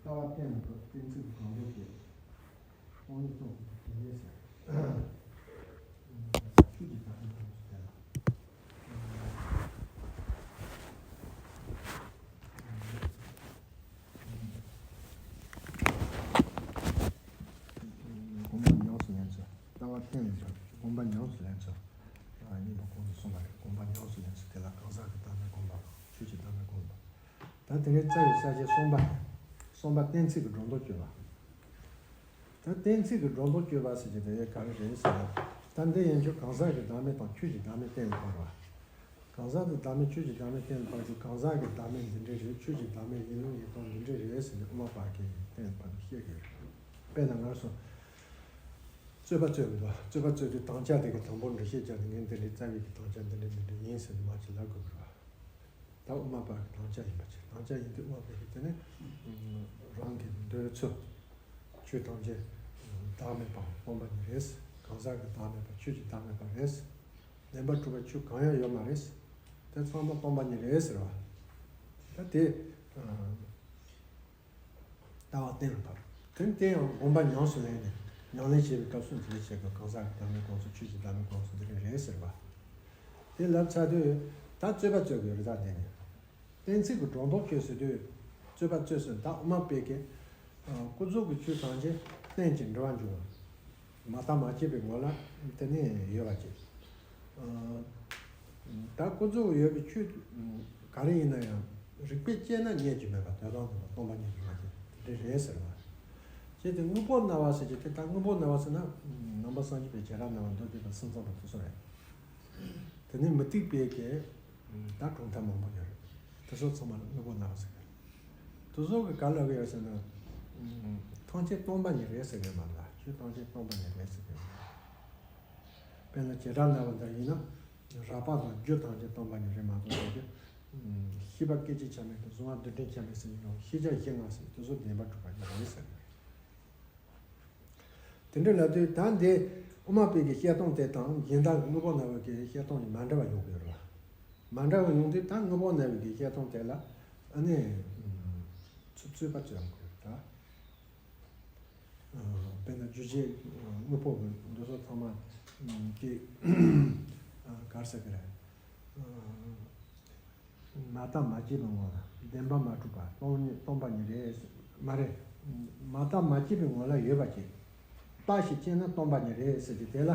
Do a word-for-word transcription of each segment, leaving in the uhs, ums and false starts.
ལྟ་བ་གཏན་ལ་ཕབ། གཏན་ཚིགས་ཀྱི་གང་འདོད་བྱེད། དབང་ཡོད་རྟོགས་ཀྱི་དེ་འདྲའི་ཟེར། ཆོས་ཀྱི་བདག་མེད་ཀུན་སུ་སྟེ་ལ། སྒོམ་པ་ཉམས་སུ་ལེན་ཚུལ། ལྟ་བ་གཏན་ལ་ཕབ། སྒོམ་པ་ཉམས་སུ་ལེན་ཚུལ། གཉིས་པ་གོང་དུ་གསུངས་པ་རེད། སྒོམ་པ་ཉམས་སུ་ལེན་ཚུལ་དེ་ལ་གང་ཟག་གི་བདག་མེད་སྒོམ་པ་དང་ཆོས་ཀྱི་བདག་མེད་སྒོམ་པ། ད་དེ་ནས་རྩ་བའི་ས་བཅད་གསུམ་པ། གསུམ་པ་གཏན་ཚིགས་ཀྱི་སྒྲོ་འདོགས་གཅོད་པ། ད་གཏན་ཚིགས་ཀྱི་སྒྲོ་འདོགས་གཅོད་པ་ཟེར་གྱི་དེ་ག་རེ་རེད་ཟེར་ན། ད་འདི་ཡན་ཆོད་གང་ཟག་གི་བདག་མེད་དང་ཆོས་ཀྱི་བདག་མེད་གཏན་ལ་ཕབ་པ། གང་ཟག་གི་བདག་མེད་ཆོས་ཀྱི་བདག་མེད་གཏན་ལ་ཕབ་རྒྱུ། གང་ཟག་གི་བདག་མེད་འདི་འདྲ་རེད། ཆོས་ཀྱི་བདག་མེད་ཡིན་ལུགས་ཡིན་སྟངས་འདི་འདྲ་རེད་ཟེར་ནས་དབུ་མ་པ་གིས་གཏན་ལ་ཕབ་ནས་བཤད་ཀྱི་ཡོད། དཔེར་ན་ང་ཚོ་རྩོད་པ་རྩོད་མི་འདུག་རྩོད་པ་རྩོད་དུས་དམ་བཅའ་དེ་གི་དང་པོ་འགྲེལ་བཤད་བརྒྱབ་ནས་ངས་འདི་འདྲའི་རྩ་བའི་གི་དམ་བཅའ་འདི་འདྲ་འདི་འདྲ་ཡིན་ཟེར་ནས་མར་ཅིག་ལབ་དགོས་ཀྱི་རེད་བ། ད་དབུ་མ་པ་གི་དམ་བཅའ་ཡིན་པ་ཅིག་དམ་བཅའ་ཡིན་དུས་དབུ་མ་པ་གིས་དེ་ནི་རང་གི་འདོད་ཚུལ། ཆོས་ཐམས་ཅད་བདག་མེད་པ་སྟོང་པ་ཉིད་རེད། གང་ཟག་གི་བདག་མེད་པ་ཆོས་ཀྱི་བདག་མེད་པ་རེད། བདེན་པར་གྲུབ་པ་ཆོས་གང་ཡང་ཡོད་མ་རེད། དེ་ཚང་མ་སྟོང་པ་ཉིད་རེད་ཟེར་བ། ད་དེ་ལྟ་བ་གཏན་ལ་ཕབ། དེ་དེ་ཡང་སྒོམ་པ་ཉམས་སུ་ལེན་ནས་ཉམས་ལེན་བྱེད་པའི་སྐབས་སུ་འདི་འདྲ་བྱེད་དགོས། གང་ཟག་གི་བདག་མེད་སྒོམ་ཚུལ་ཆོས་ཀྱི་བདག་མེད་སྒོམ་ཚུལ་འདི་འདྲ་རེད་ཟེར་བ། དེ་ལབ་ཚར་དུས་ད་རྩོད་པ་རྩོད་དགོས་རེད། ད་དེ་ནས་གཏན་ཚིགས་ཀྱི་སྒྲོ་འདོགས་གཅོད་ཟེར་དུས་རྩོད་པ་རྩོད་ཟེར། ད་དབུ་མ་པའི་གི་ཀུན་རྫོབ་ཀྱི་ཆོས་ཐམས་ཅད་རྟེན་ཅིང་འབྲེལ་བར་འབྱུང་བ། མ་བརྟགས་མ་དཔྱད་པའི་ངོ་ལ་དེ་ནས་ཡོད་པ་ཅིག་ད་ཀུན་རྫོབ་ཡོད་པའི་ཆོས་ག་རེ་ཡིན་ན་ཡང་རིགས་པས་དཔྱད་ན་རྙེད་ཀྱི་མེད་པ། དོན་དམ་དུ་སྟོང་པ་ཉིད་ཀྱི་ངང་ཚུལ་དེ་རེད་ཟེར་བ། ཅེས་དེ་དངོས་པོར་སྨྲ་བ་ཟེར་གྱི་དེ། ད་དངོས་པོར་སྨྲ་བ་ཟེར་ན་ནང་པ་སངས་རྒྱས་པའི་བྱེ་བྲག་སྨྲ་བ་མདོ་སྡེ་པ་སེམས་ཙམ་པ་དེ་ཚོ་རེད། དེ་ནས་མུ་སྟེགས་པའི་གི་ད་གྲུབ་མཐའ་མང་པོ་ཡོད་རེད། དེ་ཚོ་ཚང་མ་ལ་དངོས་པོར་སྨྲ་བ་ཟེར་གི་རེད། དེ་ཚོ་གི་ག་ལ་གི་ཡོད་ཟེར་ན། ཐམས་ཅད་སྟོང་པ་ཉིད་རེད་ཟེར་གི་མ་རེད། ཆོས་ཐམས་ཅད་སྟོང་པ་ཉིད་རེད་ཟེར་གི་རེད། དཔེར་ན་བྱེ་བྲག་སྨྲ་བ་འདི་ཡིན་ན། རགས་པ་དང་རྒྱུ་ཐམས་ཅད་སྟོང་པ་ཉིད་རེད་མ་གཏོགས་ཟེར་གི། ཤེས་པ་སྐད་ཅིག་ཆ་མེད་དང་གཟུང་བ་རྡུལ་ཕྲན་ཆ་མེད་ཟེར་གི་ཡང་ཤེས་བྱ་གཞན་ལྔ་ཟེར་གི་དེ་ཚོ་བདེན་པར་གྲུབ་པ་ཉིད་རེད་ཟེར་གི་རེད། དེ་འདྲ་ལབ་དུས་ད་འདི་དབུ་མ་པའི་གི་བཤད་སྟངས་དེ་དང་གཞན་དག་གི་དངོས་པོར་སྨྲ་བའི་གི་བཤད་སྟངས་ཀྱི་མ་འདྲ་བ་ཡོང་གི་ཡོད་རེད་བ། མ་འདྲ་བ་ཡོང་དུས་ད་དངོས་པོར་སྨྲ་བའི་གི་བཤད་སྟངས་དེ་ལ་ཨ་ནི་ཚུ་རྩོད་པ་རྩོད་ཡོང་གི་ཡོད་རེད་ད། དཔེར་ན་རྒྱུ་བྱས་དངོས་པོ་གི་འདི་ཚོ་ཚང་མ་དེ་ག་རེ་ཟེར་གི་རེད། མ་བརྟགས་མ་དཔྱད་པའི་ངང་ལ་བདེན་པར་མ་གྲུབ་པ་སྟོང་ཉིད་སྟོང་པ་ཉིད་རེད། མ་རེད། མ་བརྟགས་མ་དཔྱད་པའི་ངང་ལ་ཡོད་པ་ཅིག་བརྟགས་ཤིང་དཔྱད་ན་སྟོང་པ་ཉིད་རེད་ཟེར་གྱི་དེ་ལ།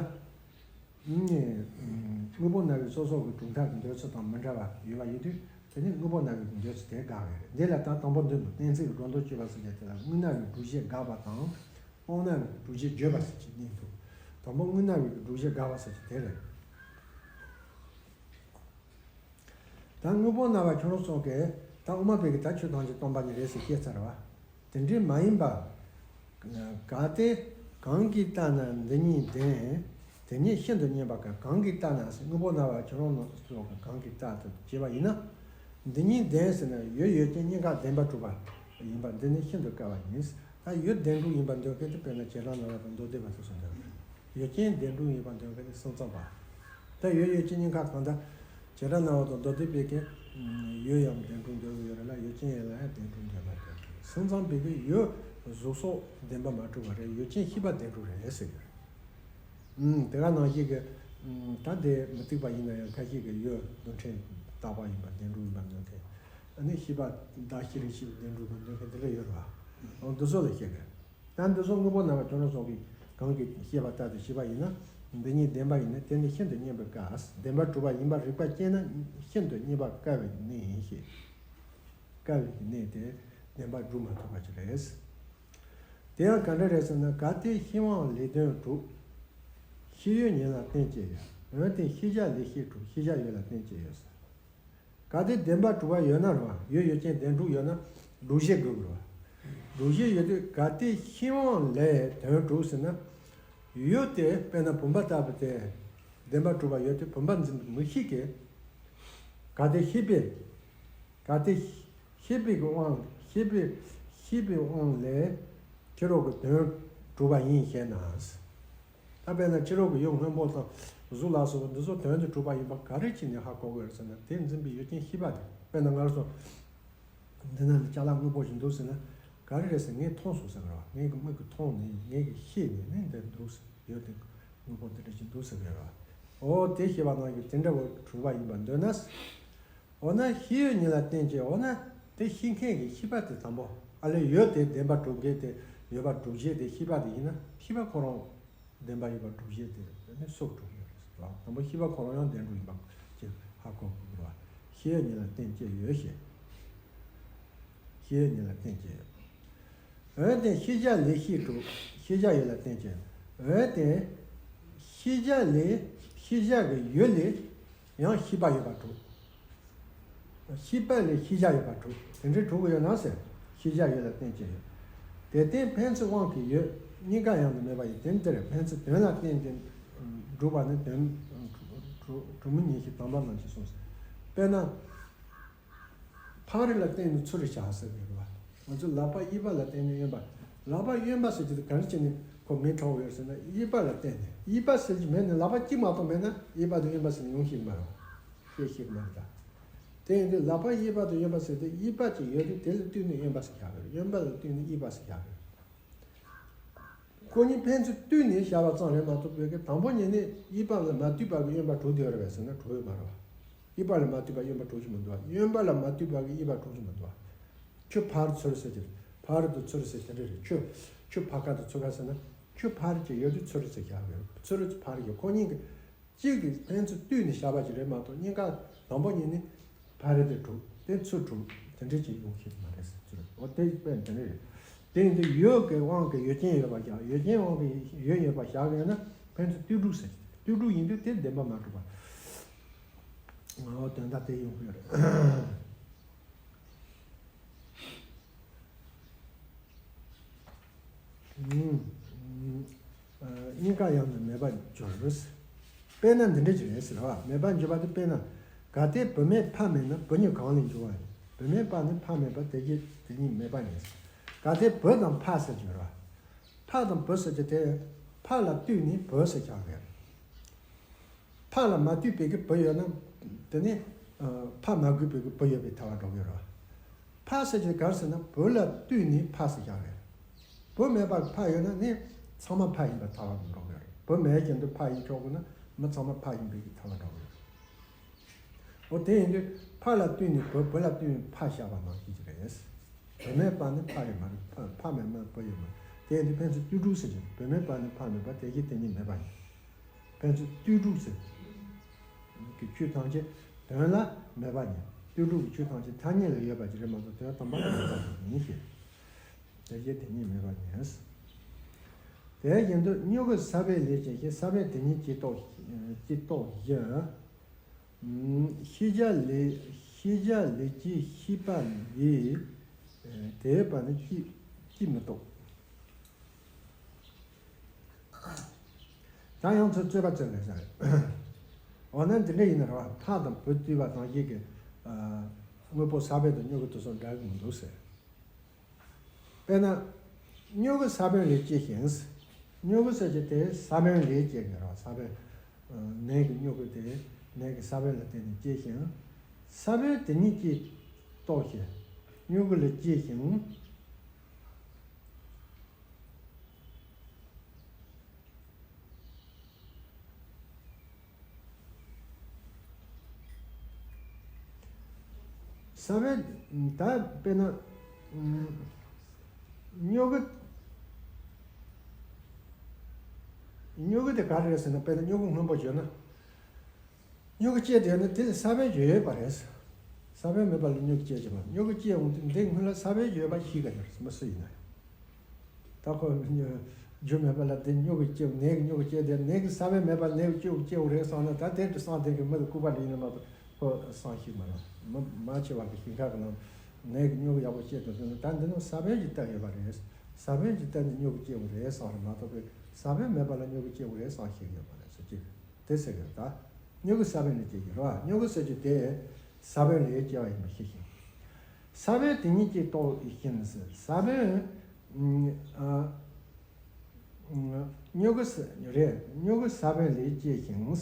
དངོས་པོར་སྨྲ་བའི་སོ་སོ་གི་གྲུབ་མཐའ་གི་འདོད་ཚུལ་དང་མི་འདྲ་བ་ཡོད་པ་ཡིན་དུས་དེ་ནི་དངོས་པོར་སྨྲ་བའི་འདོད་ཚུལ་དེ་དགག་གི་རེད། འདི་ལ་ད་དང་པོ་འདི་འདུག་གཏན་ཚིགས་ཀྱི་སྒྲོ་འདོགས་གཅོད་པ་ཟེར་གྱི་དེ་ལ་དངོས་སྨྲ་བའི་སྒྲུབ་བྱེད་དགག་པ་དང་། སྟོང་སྨྲ་བའི་སྒྲུབ་བྱེད་བརྗོད་པ་ཟེར་གྱི་གཉིས་འདུག་དང་པོ་དངོས་སྨྲ་བའི་སྒྲུབ་བྱེད་དགག་པ་ཟེར་གྱི་དེ་རེད། ད་དངོས་པོར་སྨྲ་བ་ཁྱོད་རང་ཚོ་གིས་ད་དབུ་མ་པའི་གི་ད་ཆོས་ཐམས་ཅད་སྟོང་པ་ཉིད་རེད་ཟེར་བཤད་ཚར་བ། དེ་འདྲའི་མ་ཡིན་པ། གལ་ཏེ་གང་གིས་བལྟས་ན་འདི་ཉིད་བདེན། དེ་ཉིད་ཤིན་ཏུ་རྙེད་པ་དཀའ། གང་གིས་བལྟས་ན་ཟེར་དངོས་པོར་སྨྲ་བ་ཁྱོད་རང་ཚོ་གིས་གང་གིས་བལྟས་ཏེ་བྱས་པ་ཡིན་ན། འདི་ཉིད་བདེན་ཟེར་ན་ཡུལ་ཡུལ་ཅན་གཉིས་ཀ་བདེན་པར་གྲུབ་པ་ཡིན་པ་འདི་ནི་ཤིན་ཏུ་དཀའ་བ་ཡིན། ད་ཡུལ་བདེན་གྲུབ་ཡིན་པར་འདོད་མཁན་དེ་དཔེར་ན་བྱེ་བྲག་སྨྲ་བ་དང་མདོ་སྡེ་པ་སོ་སོ་འདོད། ཡུལ་ཅན་བདེན་གྲུབ་ཡིན་པར་འདོད་མཁན་དེ་སེམས་ཙམ་པ། ད་ཡུལ་ཡུལ་ཅན་གཉིས་ཀ་གང་ལྟར། བྱེ་བྲག་སྨྲ་བ་དང་མདོ་སྡེ་པའི་གི་ཡུལ་ཡང་བདེན་གྲུབ་འདོད་ཀྱི་ཡོད་རེད་ལ་ཡུལ་ཅན་ཡིན་ལ་ཡང་བདེན་གྲུབ་འདོད་མ་འདོད་ཀྱི་རེད། སེམས་ཙམ་པའི་གི་ཡུལ་གཟུགས་སོགས་བདེན་པར་མ་གྲུབ་པ་རེད། ཡུལ་ཅན་ཤེས་པ་བདེན་གྲུབ་རེད་ཟེར་གི་རེད། ཨུམ། དེ་ག་ནང་བཞིན་གྱི། ཨུམ། ད་དེ་མུ་སྟེགས་པ་ཡིན་ན་ཡང་ཁ་ཤས་ཀྱིས་ཡུལ་རྡུལ་ཕྲན་རྟག་པ་ཡིན་པ་བདེན་གྲུབ་ཡིན་པ་འདོད་མཁན། ཨ་ནི་ཤེས་པ་བདག་ཤེས་རིག་ཤེས་པ་བདེན་གྲུབ་པ་འདོད་མཁན་དེ་འདྲ་ཡོད་རེད་བ། འོ་འདི་ཚོ་ལ་བཤད་དགོས། ད་འདི་ཚོ་དངོས་པོར་སྨྲ་བ་ཁྱོད་རང་ཚོ་གིས་གང་གིས་བཤད་པ་ལྟར་དུ་བྱས་པ་ཡིན་ན། འདི་ཉིད་བདེན་པ་ཡིན་ན་དེ་ནི་ཤིན་ཏུ་རྙེད་པར་དཀའ། བདེན་པར་གྲུབ་པ་ཡིན་པར་རིགས་པས་དཔྱད་ན་ཤིན་ཏུ་རྙེད་པར་དཀའ་བའི་གནས་ཡིན་ཞེས། དཀའ་བའི་གནས་དེ་བདེན་པར་སྒྲུབ་མ་ཐུབ་པ་ཞིག་རེད། དེ་ཡང་ག་འདྲ་རེད་ཟེར་ན། གལ་ཏེ་ཤེས་དབང་ལས་དོན་གྲུབ། ཤེས་ཡུལ་ཉིད་ལ་བརྟེན་བཅས་ཡོད། འོན་ཏེ་ཤེས་བྱ་ལས་ཤེས་གྲུབ། ཤེས་བྱ་ཡུལ་ལ་བརྟེན་བཅས་ཡོད་ཟེར། གལ་ཏེ་བདེན་པར་གྲུབ་པ་ཡོད་ན་རེད་བ། ཡུལ་ཡུལ་ཅན་བདེན་གྲུབ་ཡོད་ན་སྒྲུབ་བྱེད་དགོས་ཀྱི་རེད་བ། སྒྲུབ་བྱེད་ཡོད་དུས་གལ་ཏེ་ཤེས་དབང་ལས་དོན་གྲུབ་ཟེར་ན། ཡུལ་དེ་དཔེར་ན་བུམ་པ་ལྟ་བུ་དེ། བདེན་པར་གྲུབ་པ་ཡོད་དེ་བུམ་པ་འཛིན་པའི་མིག་ཤེས་ཀྱིས། གལ་ཏེ་ཤེས་པས། གལ་ཏེ་ཤེས་པའི་གི་དབང་ཤེས་པའི་ཤེས་པའི་དབང་ལས་ཕྱི་རོལ་གྱི་དོན་གྲུབ་པ་ཡིན་ཞེ་ན། ད་དཔེར་ན་ཕྱི་རོལ་གྱི་ཡུལ་སྔོན་པོ་དང་གཟུགས་ལ་སོགས་པ་འདི་ཚོ་དོན་དུ་གྲུབ་པ་ཡིན་པ་ག་རེ་བྱས་ནས་ཧ་གོ་དགོས་རེད་ཟེར་ན། དེ་འཛིན་པའི་ཡུལ་ཅན་ཤེས་པ་དེ། དཔེར་ན་ང་རང་ཚོ་འདི་ན་ནི་ཅ་ལག་དངོས་པོ་ཞིག་འདུག་ཟེར་ན། ག་རེ་རེད་ཟེར། ངས་མཐོང་སོང་ཟེར་གི་རེད་བ། ངའི་གི་མིག་གིས་མཐོང་ནས་ངས་གི་ཤེས་ནས་ནི་འདི་འདུག་ཟེར། ཡོད་དེ་དངོས་པོ་འདི་འདྲ་ཞིག་འདུག་ཟེར་གི་རེད་བ། འོ་དེ་ཤེས་པ་ནང་བཞིན་དེ་འདྲ་བོ་གྲུབ་པ་ཡིན་པར་འདོད་ན། འོ་ན་ཤེས་ཡོད་ཉིད་ལ་བརྟེན་བྱས། འོ་ན་དེ་ཤེས་མཁན་གྱི་ཤེས་པ་དེ་དང་པོ་ཨ་ལས་ཡོད་དེ་བདེན་པ་གྲུབ་མཁན་དེ། ཡོད་པ་གྲུབ་བྱེད་དེ་ཤེས་པ་དེ་ཡིན་ན། ཤེས་པ་ཁོ་རང་བདེན་པ་ཡིན་པ་གྲུབ་བྱེད་དེ་ནི་སུ་གྲུབ་ཡོད་རེད་ཟེར་བ། དང་པོ་ཤེས་པ་ཁོ་རང་ཡང་བདེན་གྲུབ་ཡིན་པ་ཅིག་ཧ་གོ་དགོས་རེད་བ། ཤེས་ཡོད་ཉིད་ལ་བརྟེན་བྱས་ཡོད་ཞེས། ཤེས་ཡོད་ཉིད་ལ་བརྟེན་བྱས་ཡོད། འོན་ཏེ་ཤེས་བྱ་ལས་ཤེས་གྲུབ། ཤེས་བྱ་ཡོད་ལ་བརྟེན་བྱས། འོན་ཏེ་ཤེས་བྱ་ལས། ཤེས་བྱ་གི་ཡུལ་ལས་ཡང་ཤེས་པ་ཡོད་པ་གྲུབ། ཤེས་པ་ལས་ཤེས་བྱ་ཡོད་པ་གྲུབ། དེ་འདྲའི་གྲུབ་ཀྱི་ཡོད་ན་ཟེར། ཤེས་བྱ་ཡོད་ལ་བརྟེན་བྱས་ཡོད། དེ་ལྟའི་ཕན་ཚུན་དབང་གིས་ཡོད། གཉིས་ཀ་ཡང་དུ་མེད་པ་ཡི་དོན་འདིར། ཕན་ཚུན་དོན་ལ་བརྟེན་ཏེ་འགྲུབ་པ་ནི་དོན་གྲུབ་མི་ཉིད་ཞེས་དང་པོ་ནང་བཞིན་གསུངས་ཟེར། དཔེར་ན། ཕག་རི་ལ་བརྟེན་ནས་ཚུར་བཞག་ཟེར་གི་རེད་བ། ང་ཚོ་ལག་པ་གཡས་པ་ལ་བརྟེན་ནས་གཡོན་པ། ལག་པ་གཡོན་པ་ཟེར་གྱི་དེ་ག་རེ་བྱས་ནས་ཁོ་མེ་ཁྲོ་བོ་ཡོད་ཟེར་ན། གཡས་པ་ལ་བརྟེན་ནས། གཡས་པ་ཟེར་གྱི་མེད་ན། ལག་པ་གཅིག་མ་གཏོགས་མེད་ན་གཡས་པ་དང་གཡོན་པ་ཟེར་ནས་ཡོང་ཤེས་ཀྱི་མ་རེད་བ། ཤེས་ཤེས་ཀྱི་མ་རེད་ད། དེ་ཡིན་དུས་ལག་པ་གཡས་པ་དང་གཡོན་པ་ཟེར་དུས། གཡས་པ་ཅིག་ཡོད་དུས་དེ་ལ་བསྟུན་ནས་གཡོན་པ་ཟེར་བཞག་གི་རེད། གཡོན་པ་ལ་བསྟུན་ནས་གཡས་པ་ཟེར་བཞག་གི་རེད། ཁོ་གཉིས་ཕན་ཚུན་བསྟུན་ནས་བཞག་པ་ཙམ་རེད་མ་གཏོགས། བོད་ཀྱི་དང་པོ་ཉིད་ནས་གཡས་པ་ལ་མ་ལྟོས་པ་གི་གཡོན་པ་གྲུབ་བསྡད་ཡོད་རེད་པས་ཟེར་ན་གྲུབ་ཡོད་མ་རེད་བ། གཡས་པ་ལ་མ་ལྟོས་པ་གཡོན་པ་གྲུབ་ཀྱི་མི་འདུག་བ། གཡོན་པ་ལ་མ་ལྟོས་པ་གི་གཡས་པ་གྲུབ་ཀྱི་མི་འདུག་བ། ཁྱོད་ཕར་ཚུར་ཟེར་གྱི་རེད། ཕར་དང་ཚུར་ཟེར་དེ་འདྲ་རེད། ཁྱོད་ཁྱོད་ཕར་ཁ་དང་ཚུར་ཁ་ཟེར་ན། ཁྱོད་ཕར་ཅིག་ཡོད་དུས་ཚུར་ཟེར་བཞག་གི་རེད། ཚུར་ཕར་གྱི་ཁོ་གཉིས་ཀྱི་གཅིག་གིས་ཕན་ཚུན་བསྟུན་ནས་བཞག་པ་ཅིག་རེད་མ་གཏོགས། གཉིས་ཀ་དང་པོ་ཉིད་ནས་ཕར་རེད་དེ་གྲུབ། དེ་ཚུར་གྲུབ། དེ་འདྲ་ཅིག་ཡོང་ཤེས་མ་རེད་ཟེར་གྱི་རེད། འོ་དེ་དཔེ་དེ་འདྲ་རེད། དེ་ཡིན་དུས་ཡོད་ཀྱི་དབང་གིས་ཡོད་ཅན་ཡོད་པ་བཞག་ཡོད་ཅན་དབང་གིས་ཡོད་ཡོད་པ་བཞག་ཡོད་ན་ཕན་ཚུན་ལྟོས་གྲུབ་ཟེར། ལྟོས་གྲུབ་ཡིན་དུས་དེ་བདེན་པ་མ་གྲུབ་པ། འོ་དོན་དག་དེ་ཡོང་གི་ཡོད་རེད། གཉིས་ཀ་ཡང་ན་མེད་པར་འགྱུར། དཔེར་ན་འདི་འདྲ་ཅིག་རེད་ཟེར་བ། མེད་པར་འགྱུར་བ་དེ་དཔེར་ན། གལ་ཏེ་བུ་མེད་ཕ་མེད་ན། བུ་གཉིས་གང་ལས་འགྱུར་བ་ཡིན། བུ་མེད་པ་ནི་ཕ་མེད་པ། དེ་རྗེས་དེ་གཉིས་མེད་པ་ཡིན། གལ་ཏེ་བུ་དང་ཕ་ཟེར་གྱི་རེད་བ། ཕ་དང་བུ་ཟེར་གྱི་དེ། ཕ་ལ་ལྟོས་ནས་བུ་ཟེར་ཆགས་ཡོད། ཕ་ལ་མ་ལྟོས་པའི་གི་བུ་ཡོད་ན། དེ་ནི་ཕ་མ་དགོས་པའི་གི་བུ་ཡོད་པའི་ཐལ་བ་སྒྲོག་གི་རེད། ཕ་ཟེར་གྱི་ག་རེ་ཟེར་ན། བུ་ལ་ལྟོས་ནས་ཕ་ཟེར་བཞག་རེད། བུ་མེད་པར་ཕ་ཡོད་ན་ནི་ཚང་མ་ཕ་ཡིན་པའི་ཐལ་བ་སྒྲོག་གི་རེད། བུ་མེད་ཀྱི་འདུག་ཕ་ཡིན་ཆོག་གི་ན་མི་ཚང་མ་ཕ་ཡིན་པའི་གི་ཐལ་བ་སྒྲོག་གི་རེད། འོ་དེ་ཡིན་དུས་ཕ་ལ་ལྟོས་ནས་བུ། བུ་ལ་ལྟོས་ནས་ཕ་བཞག་པ་ནང་བཞིན་གྱི་རེད། བུ་མེད་པ་ནི་ཕ་ཡོད་མ་རེད། ཕ་ཕ་མེད་ན་བུ་ཡོད་མ་རེད། དེ་ཡིན་དུས་ཕན་ཚུན་ལྟོས་གྲུབ་ཟེར་གྱི་རེད། བུ་མེད་པ་ནི་ཕ་མེད་པ། དེ་རྗེས་དེ་གཉིས་མེད་པ་ཡིན། ཕན་ཚུན་ལྟོས་གྲུབ་ཟེར་གྱི་ཆོས་ཐམས་ཅད་དོན་ལ་མེད་པ་ཉིད། ལྟོས་གྲུབ་ཀྱི་ཆོས་ཐམས་ཅད་ཐ་སྙད་ལ་ཡོད་པ་ཅིག་རེད་མ་གཏོགས་དོན་དམ་པ་ལ་མེད་པ་ཅིག་ཡིན་ཞེས། དེ་བཞིན་དེ་ཉིད་མེད་པ་ཉིད། དེ་བཞིན་དུ་མྱུ་གུ་ས་བོན་ལས་སྐྱེས་ཤིང་། ས་བོན་དེ་ཉིད་ཀྱིས་རྟོགས། ཀྱིས་རྟོགས་ཤིང་། ཤེས་བྱ་ལས། ཤེས་བྱ་ལས་སྐྱེས་ཤེས་པ་ལས། དེ་ཡོད་པ་ནི་ཅིས་ཅིས་མི་རྟོགས། ད་ཡང་ཚུར་རྩོད་པ་རྩོད་དགོས་ས་རེད། འོ་ན་འདི་འདྲ་ཡིན་ན་རེད་བ། ཕ་དང་བུ་བསྡུས་པ་དང་བཞིན་གྱི་དངོས་པོ་ས་བོན་དང་མྱུ་གུ་དེ་ཚོ་འདྲ་གི་མི་འདུག་ཟེར། དཔེར་ན། མྱུ་གུ་ས་བོན་ལས་སྐྱེས་ཤིང་། མྱུ་གུ་ཟེར་གྱི་དེ་ས་བོན་ལས་སྐྱེས་ནས་རེད་བ། ས་བོན། ནས་ཀྱི་མྱུ་གུ་དེ་ནས་ཀྱི་ས་བོན་ལ་བརྟེན་ནས་སྐྱེས་ཤིང་། ས་བོན་དེ་ཉིད་ཀྱིས་རྟོགས་ཤིང་། མྱུ་གུ་ལས་སྐྱེས་ཤིང་། ས་བོན་ད་དཔེར་ན། མྱུ་གུ། མྱུ་གུ་དེ་ག་རེ་རེད་ཟེར་ན། དཔེར་ན་མྱུ་གུ་སྔོན་པོ་བརྗོད་ན། མྱུ་གུ་སྐྱེས་དེ་ནི་དེ་ལ་ས་བོན་ཡོད་པ་རེད། ས་བོན་མེད་པ་ལ་མྱུ་གུ་སྐྱེས་ཀྱི་མ། མྱུ་གུ་སྐྱེས་འོང་དུས་འདི་སྔོན་ལ་ས་བོན་ཡོད་པ་ཤེས་ཀྱི་རེད། མི་སུ་ཡིན་ན་ཡང་། ད་ཁོ་རྒྱུ་མེད་པ་ལ་དེ་མྱུ་གུ་སྐྱེས། ནས་ཀྱི་མྱུ་གུ་སྐྱེས་དེ་ནས་ཀྱི་ས་བོན་མེད་པ་ནས་ཀྱི་མྱུ་གུ་སྐྱེས་པ་རེད་བསམ་ན། ད་དེ་འདྲ་བསམ་དེ་གི་མི་དེ་ལྐུགས་པ་ལ་ཡིན་ན་མ་གཏོགས་ཁོ་བསམ་ཤེས་མ་རེད། མི་མང་ཆེ་བ་གི་ཞིང་ཁ་གི་ནང་ནས་ཀྱི་མྱུ་གུ་ཡག་པོ་སྐྱེས་འདུག་ཟེར་ན། ད་འདི་ནང་ས་བོན་གྱིས་བཏབ་ཡོད་པ་རེད། ས་བོན་གྱིས་བཏབ་ནས་མྱུ་གུ་སྐྱེས་པ་རེད་བསམ་རེད་མ་གཏོགས་པའི་ས་བོན་མེད་པ་ལ་མྱུ་གུ་སྐྱེས་པ་རེད་བསམ་ཤེས་ཀྱི་ཡོད་མ་རེད་ཟེར་གྱི། དེ་ཟེར་གི་རེད་ད། མྱུ་གུ་ས་བོན་ལས་སྐྱེས་ཀྱི་རེད་བ། མྱུ་གུ་ཟེར་རྒྱུ་དེ་ས་བོན་ལས་སྐྱེ་བ་ཡིན་པ་ཤེས་ཤིང་། ས་བོན་དེ་ཉིད་ཀྱིས་རྟོགས་ཤིང་ཟེར། ས་བོན། ཨ། མྱུ་གུ་ཟེར་རེད། མྱུ་གུ་ས་བོན་ལས་སྐྱེས་ཤིང་།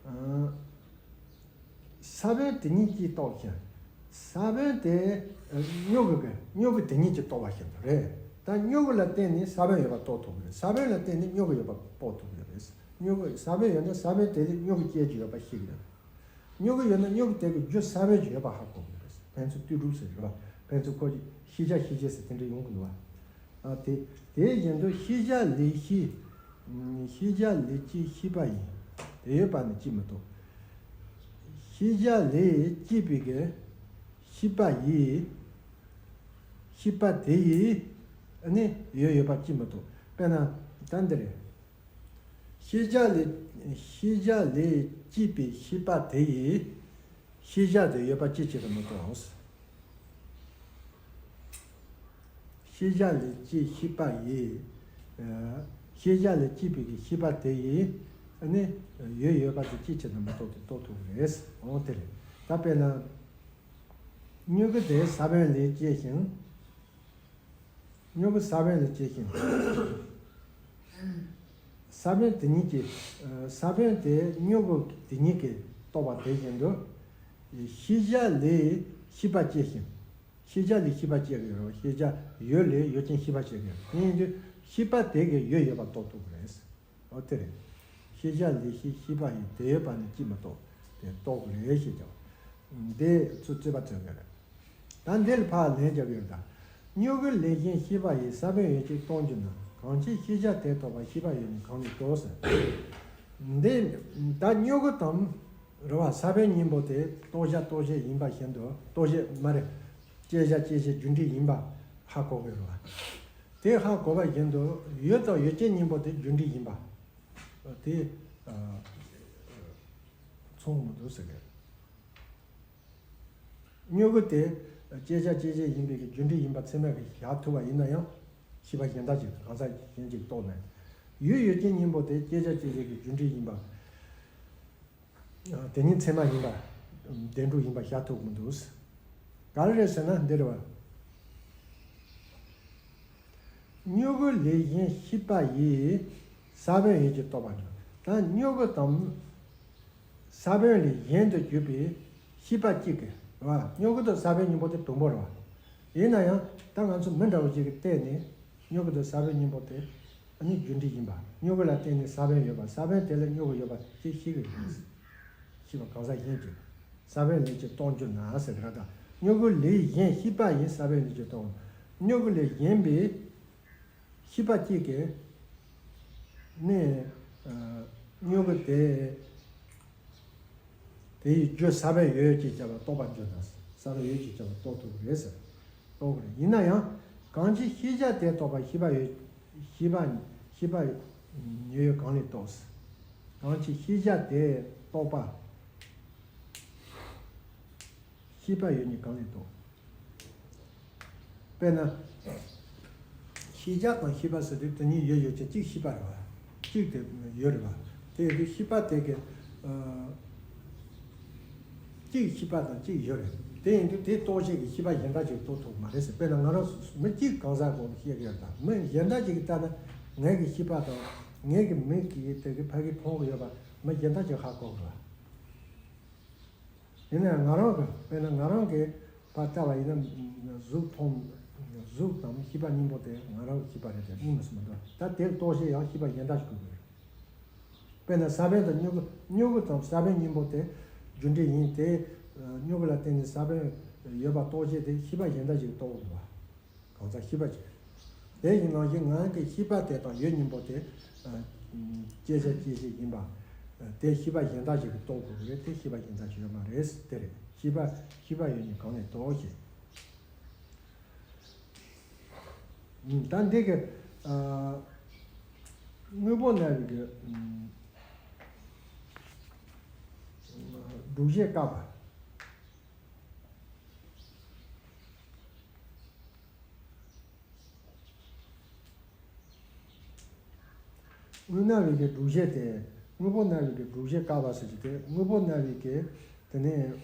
ཨ། བོན་དེ་ཉིད་ཀྱིས་རྟོགས་ཤིང་། ས་བོན་དེ་ཨ་མྱུ་གུ་གི་མྱུ་གུ་དེ་ཉིད་ཀྱིས་རྟོགས་པ་བཞིན་དུ་རེད། ད་མྱུ་གུ་ལ་བརྟེན་ནས་ས་བོན་ཡོད་པ་རྟོགས་ཐུབ་ཀྱི་རེད། ས་བོན་ལ་བརྟེན་ནས་མྱུ་གུ་ཡོད་པ་རྟོགས་ཐུབ་ཀྱི་རེད། མྱུ་གུ་ས་བོན་ཡོད་ན་ས་བོན་དེ་མྱུ་གུ་སྐྱེ་རྒྱུ་ཡོད་པ་ཤེས་ཀྱི་རེད། མྱུ་གུ་ཡོད་ན་མྱུ་གུ་དེ་གི་རྒྱུ་ས་བོན་གྱི་ཡོད་པ་ཧ་གོ་དགོས་རེད། ཕན་ཚུན་ལྟོས་གྲུབ་ཟེར་རེད་བ། ཕན་ཚུན་ཁོ་ཤེས་བྱ་ཤེས་བྱེད་ཟེར་དེ་འདྲ་ཡོང་གི་འདུག་བ། ཨ་དེ་དེ་བཞིན་དུ་ཤེས་བྱ་ལས་ཤེས། ཤེས་བྱ་ལས་སྐྱེས་ཤེས་པ་ཡིན། དེ་ཡོད་པ་ནི་ཅིས་མི་རྟོགས། ཤེས་བྱ་ལས་སྐྱེས་པའི་གི་ཤེས་པ་ཡིས། ཤེས་པ་དེ་ཡིས་ནི་ཡོད་ཡོད་པ་ཅིས་མི་རྟོགས། དཔེར་ན་ད་འདི་རེད། ཤེས་བྱ་ལས་ཤེས་བྱ་ལས་སྐྱེས་པའི་ཤེས་པ་དེ་ཡིས་ཤེས་བྱ་དེ་ཡོད་པ་ཅི་ཕྱིར་མི་རྟོགས། ཤེས་བྱ་ལས་སྐྱེས་ཤེས་པ་ཡིས། ཤེས་བྱ་ལས་སྐྱེས་པའི་གི་ཤེས་པ་དེ་ཡིས་ནི་ཡོད་ཡོད་པ་དེ་ཅི་ཕྱིར་མི་རྟོགས་ཏེ་རྟོགས་ཐུབ་ཀྱི་རེད། འོང་དེ་རེད། ད་དཔེར་ན། མྱུ་གུ་དེ་ས་བོན་ལས་སྐྱེས་ཤིང་། མྱུ་གུ་ས་བོན་ལས་སྐྱེས་ཤིང་། ས་བོན་དེ་ཉིད་ཀྱིས། ས་བོན་དེ་མྱུ་གུ་དེ་ཉིད་ཀྱིས་རྟོགས་པ་དེ་བཞིན་དུ། ཤེས་བྱ་ལས་ཤེས་པ་སྐྱེས་ཤིང་། ཤེས་བྱ་ལས་ཤེས་པ་སྐྱེ་གི་ཡོད་རེད། ཤེས་བྱ་ཡོད་ལས་ཡོད་ཅན་ཤེས་པ་སྐྱེ་གི་ཡོད་རེད། དེ་ཡིན་དུས་ཤེས་པ་དེ་གིས་ཡོད་ཡོད་པ་རྟོགས་ཐུབ་ཀྱི་རེད། འོ་དེ་རེད། ཤེས་བྱ་ལས་ཤེས་ཤེས་པ་ཡིས་དེ་ཡོད་པ་ནི་ཅིས་མི་རྟོགས། དེ་རྟོགས་དགོས་རེད་ཞེས་ཀྱང་། འདི་ཚོ་རྩོད་པ་རྩོད་ཀྱི་རེད། ད་འདི་ལ་ཕར་ལན་རྒྱག་གི་ཡོད་ད། མྱུ་གུ་ལས་གཞན་ཤེས་པ་ཡིས་ས་བོན་ཡོད་ཅེས་སྟོང་འགྱུར་ན། གང་ཕྱིར་ཤེས་བྱ་དེ་རྟོགས་པ་ཤེས་པ་ཡོད་ནི་གང་ལས་རྟོགས་ཟེར། འདི་ད་མྱུ་གུ་དང་རེད་བ། ས་བོན་གཉིས་པོ་དེ་རྟོགས་བྱ་རྟོགས་བྱེད་ཡིན་པ་བཞིན་དུ། རྟོགས་བྱེད་མ་རེད། སྐྱེད་བྱ་སྐྱེད་བྱེད་རྒྱུ་འབྲས་ཡིན་པ་ཧ་གོ་དགོས་རེད་བ། དེ་ཧ་གོ་བ་བཞིན་དུ་ཡོད་དང་ཡོད་ཅན་གཉིས་པོ་དེ་རྒྱུ་འབྲས་ཡིན་པ། དེ་ཨ་མཚུངས་མི་འདུག་ཟེར་གི། མྱུ་གུ་དེ་སྐྱེད་བྱ་སྐྱེད་བྱེད་ཡིན་པའི་གི་རྒྱུ་འབྲས་ཡིན་པ་ཚད་མས་གི་བཞག་ཐུབ་པ་ཡིན་ན་ཡང་། ཤེས་པ་གཞན་དག་ཅིག་གང་ཟག་གཞན་ཅིག་རྟོགས་ནས། ཡོད་ཡོད་ཅན་གཉིས་པོ་དེ་སྐྱེད་བྱ་སྐྱེད་བྱེད་ཀྱི་རྒྱུ་འབྲས་ཡིན་པ། དེ་ཉིད་ཚད་མ་ཡིན་པ། བདེན་གྲུབ་ཡིན་པ་བཞག་ཐུབ་མི་འདུག། ག་རེ་རེད་ཟེར་ན་འདི་རེད་བ། མྱུ་གུ་ལས་གཞན་ཤེས་པ་ཡིས་ས་བོན་ཡོད་ཅེས་རྟོགས་པ་འགྱུར། ད་མྱུ་གུ་དང་ས་བོན་ལས་གཞན་དུ་གྱུར་པའི་ཤེས་པ་གཅིག་གིས་རེད་བ། མྱུ་གུ་དང་ས་བོན་གཉིས་པོ་དེ་དུམ་བུ་རེད་བ། ཡིན་ན་ཡང་ད་ང་ཚོ་མི་འདྲ་བོ་ཅིག་གིས་བལྟས་ནས་མྱུ་གུ་དང་ས་བོན་གཉིས་པོ་དེ་ཨ་ནི་རྒྱུ་འབྲས་ཡིན་པ། མྱུ་གུ་ལ་བརྟེན་ནས་ས་བོན་ཡོད་པ། ས་བོན་དེ་ལ་མྱུ་གུ་ཡོད་པ་ཅིག་ཤེས་ཀྱི་ཡིན། ཤེས་པ་གང་ཟག་གཞན་གྱིས་ས་བོན་ལས་ཀྱི་སྟོང་འགྱུར་ན་ཟེར་གི་ར། ད་མྱུ་གུ་ལས་གཞན་ཤེས་པ་ཡིས་ས་བོན་ལས་ཀྱི་སྟོང་། མྱུ་གུ་ལས་གཞན་པའི་ཤེས་པ་གཅིག་གིས་ནི་ཨ་མྱུ་གུ་དེ་དེ་ཡི་རྒྱུ་ས་བོན་ཡོད་ཅེས་བྱ་བ་རྟོགས་པར་འགྱུར་ན། ས་བོན་ཡོད་ཅེས་བྱ་བ་རྟོགས་ཐུབ་ཀྱི་རེད་ཟེར། རྟོགས་ཀྱི་རེད། ཡིན་ན་ཡང་གང་ཕྱིར་ཤེས་བྱ་དེ་རྟོགས་པ་ཤེས་པ་ཡོད། ཤེས་པ་ཤེས་པ་ཡོད་གང་ལས་རྟོགས། གང་ཕྱིར་ཤེས་བྱ་དེ་རྟོགས་པ་ཤེས་པ་ཡོད་ནི་གང་ལས་རྟོགས། དཔེར་ན། ཤེས་བྱ་དང་ཤེས་པ་ཟེར་དུས་དེ་གཉིས་ཡོད་ཡོད་ཅན་གཅིག་ཤེས་པ་རེད་བ། གཅིག་དེ་ཡོད་རེད་བ། དེ་ཡོད་དུས་ཤེས་པ་དེ་གི་ཨ་གཅིག་ཤེས་པ་དང་གཅིག་ཡོད་རེད། དེ་ཡིན་དུས་དེ་རྟོགས་བྱེད་ཀྱི་ཤེས་པ་གཞན་དག་ཅིག་རྟོགས་ཐུབ་མ་རེད་ཟེར། དཔེར་ན་ང་རང་མི་གཅིག་གང་ཟག་སྒང་ལ་བཤད་ཀྱི་ཡོད་ད། མི་གཞན་དག་ཅིག་གིས་ལྟ་ན་ངའི་གི་ཤེས་པ་དང་ངའི་གི་མིག་གིས་དེ་གི་ཕ་གི་མཐོང་གི་ཡོད་པ་མི་གཞན་དག་ཅིག་ཧ་གོ་གི་རེད་བ། ཡིན་ན་ང་རང་གི་དཔེར་ན་ང་རང་གིས་ཕར་ལྟ་བ་ཡིན་ན་གཟུགས་མཐོང་། གཟུགས་དང་ཤེས་པ་གཉིས་པོ་དེ་ང་རང་གི་ཤེས་པ་རེད་དེ་གཉིས་མི་སྲིད་མི་འདུག། ད་དེ་རྟོགས་བྱེད་ཡང་ཤེས་པ་གཞན་དག་ཞིག་དགོས་ཀྱི་རེད། དཔེར་ན་ས་བོན་དང་མྱུ་གུ། མྱུ་གུ་དང་ས་བོན་གཉིས་པོ་དེ་རྒྱུ་འབྲས་ཡིན་ཏེ། མྱུ་གུ་ལ་བརྟེན་ནས་ས་བོན་ཡོད་པ་རྟོགས་བྱེད་དེ་ཤེས་པ་གཞན་དག་ཞིག་རྟོགས་དགོས་འདུག་བ། གང་ཟག་ཤེས་པ་ཅིག། དེ་ཡི་ནང་བཞིན་ངང་གི་ཤེས་པ་དེ་དང་ཡུལ་གཉིས་པོ་དེ། ཨ་སྐྱེད་བྱ་སྐྱེད་བྱེད་ཡིན་པ། དེ་ཤེས་པ་གཞན་དག་ཞིག་གིས་རྟོགས་དགོས་ཀྱི་རེད་དེ། ཤེས་པ་གཞན་དག་ཞིག་ཡོད་མ་རེད། དེ་རེད། ཤེས་པ་ཤེས་པ་ཡོད་ནི་གང་ལས་རྟོགས་ཞེས། ད་འདི་གི་ཨ་དངོས་པོ་རྣམ་པའི་གི་ཨ་སྒྲུབ་བྱེད་བཀག་པ། དངོས་རྣམ་པའི་གི་སྒྲུབ་བྱེད་དེ། དངོས་པོ་རྣམ་པའི་གི་སྒྲུབ་བྱེད་བཀག་པ་ཟེར་གྱི་དེ། དངོས་པོ་རྣམ་པའི་གི་དེ་ནས་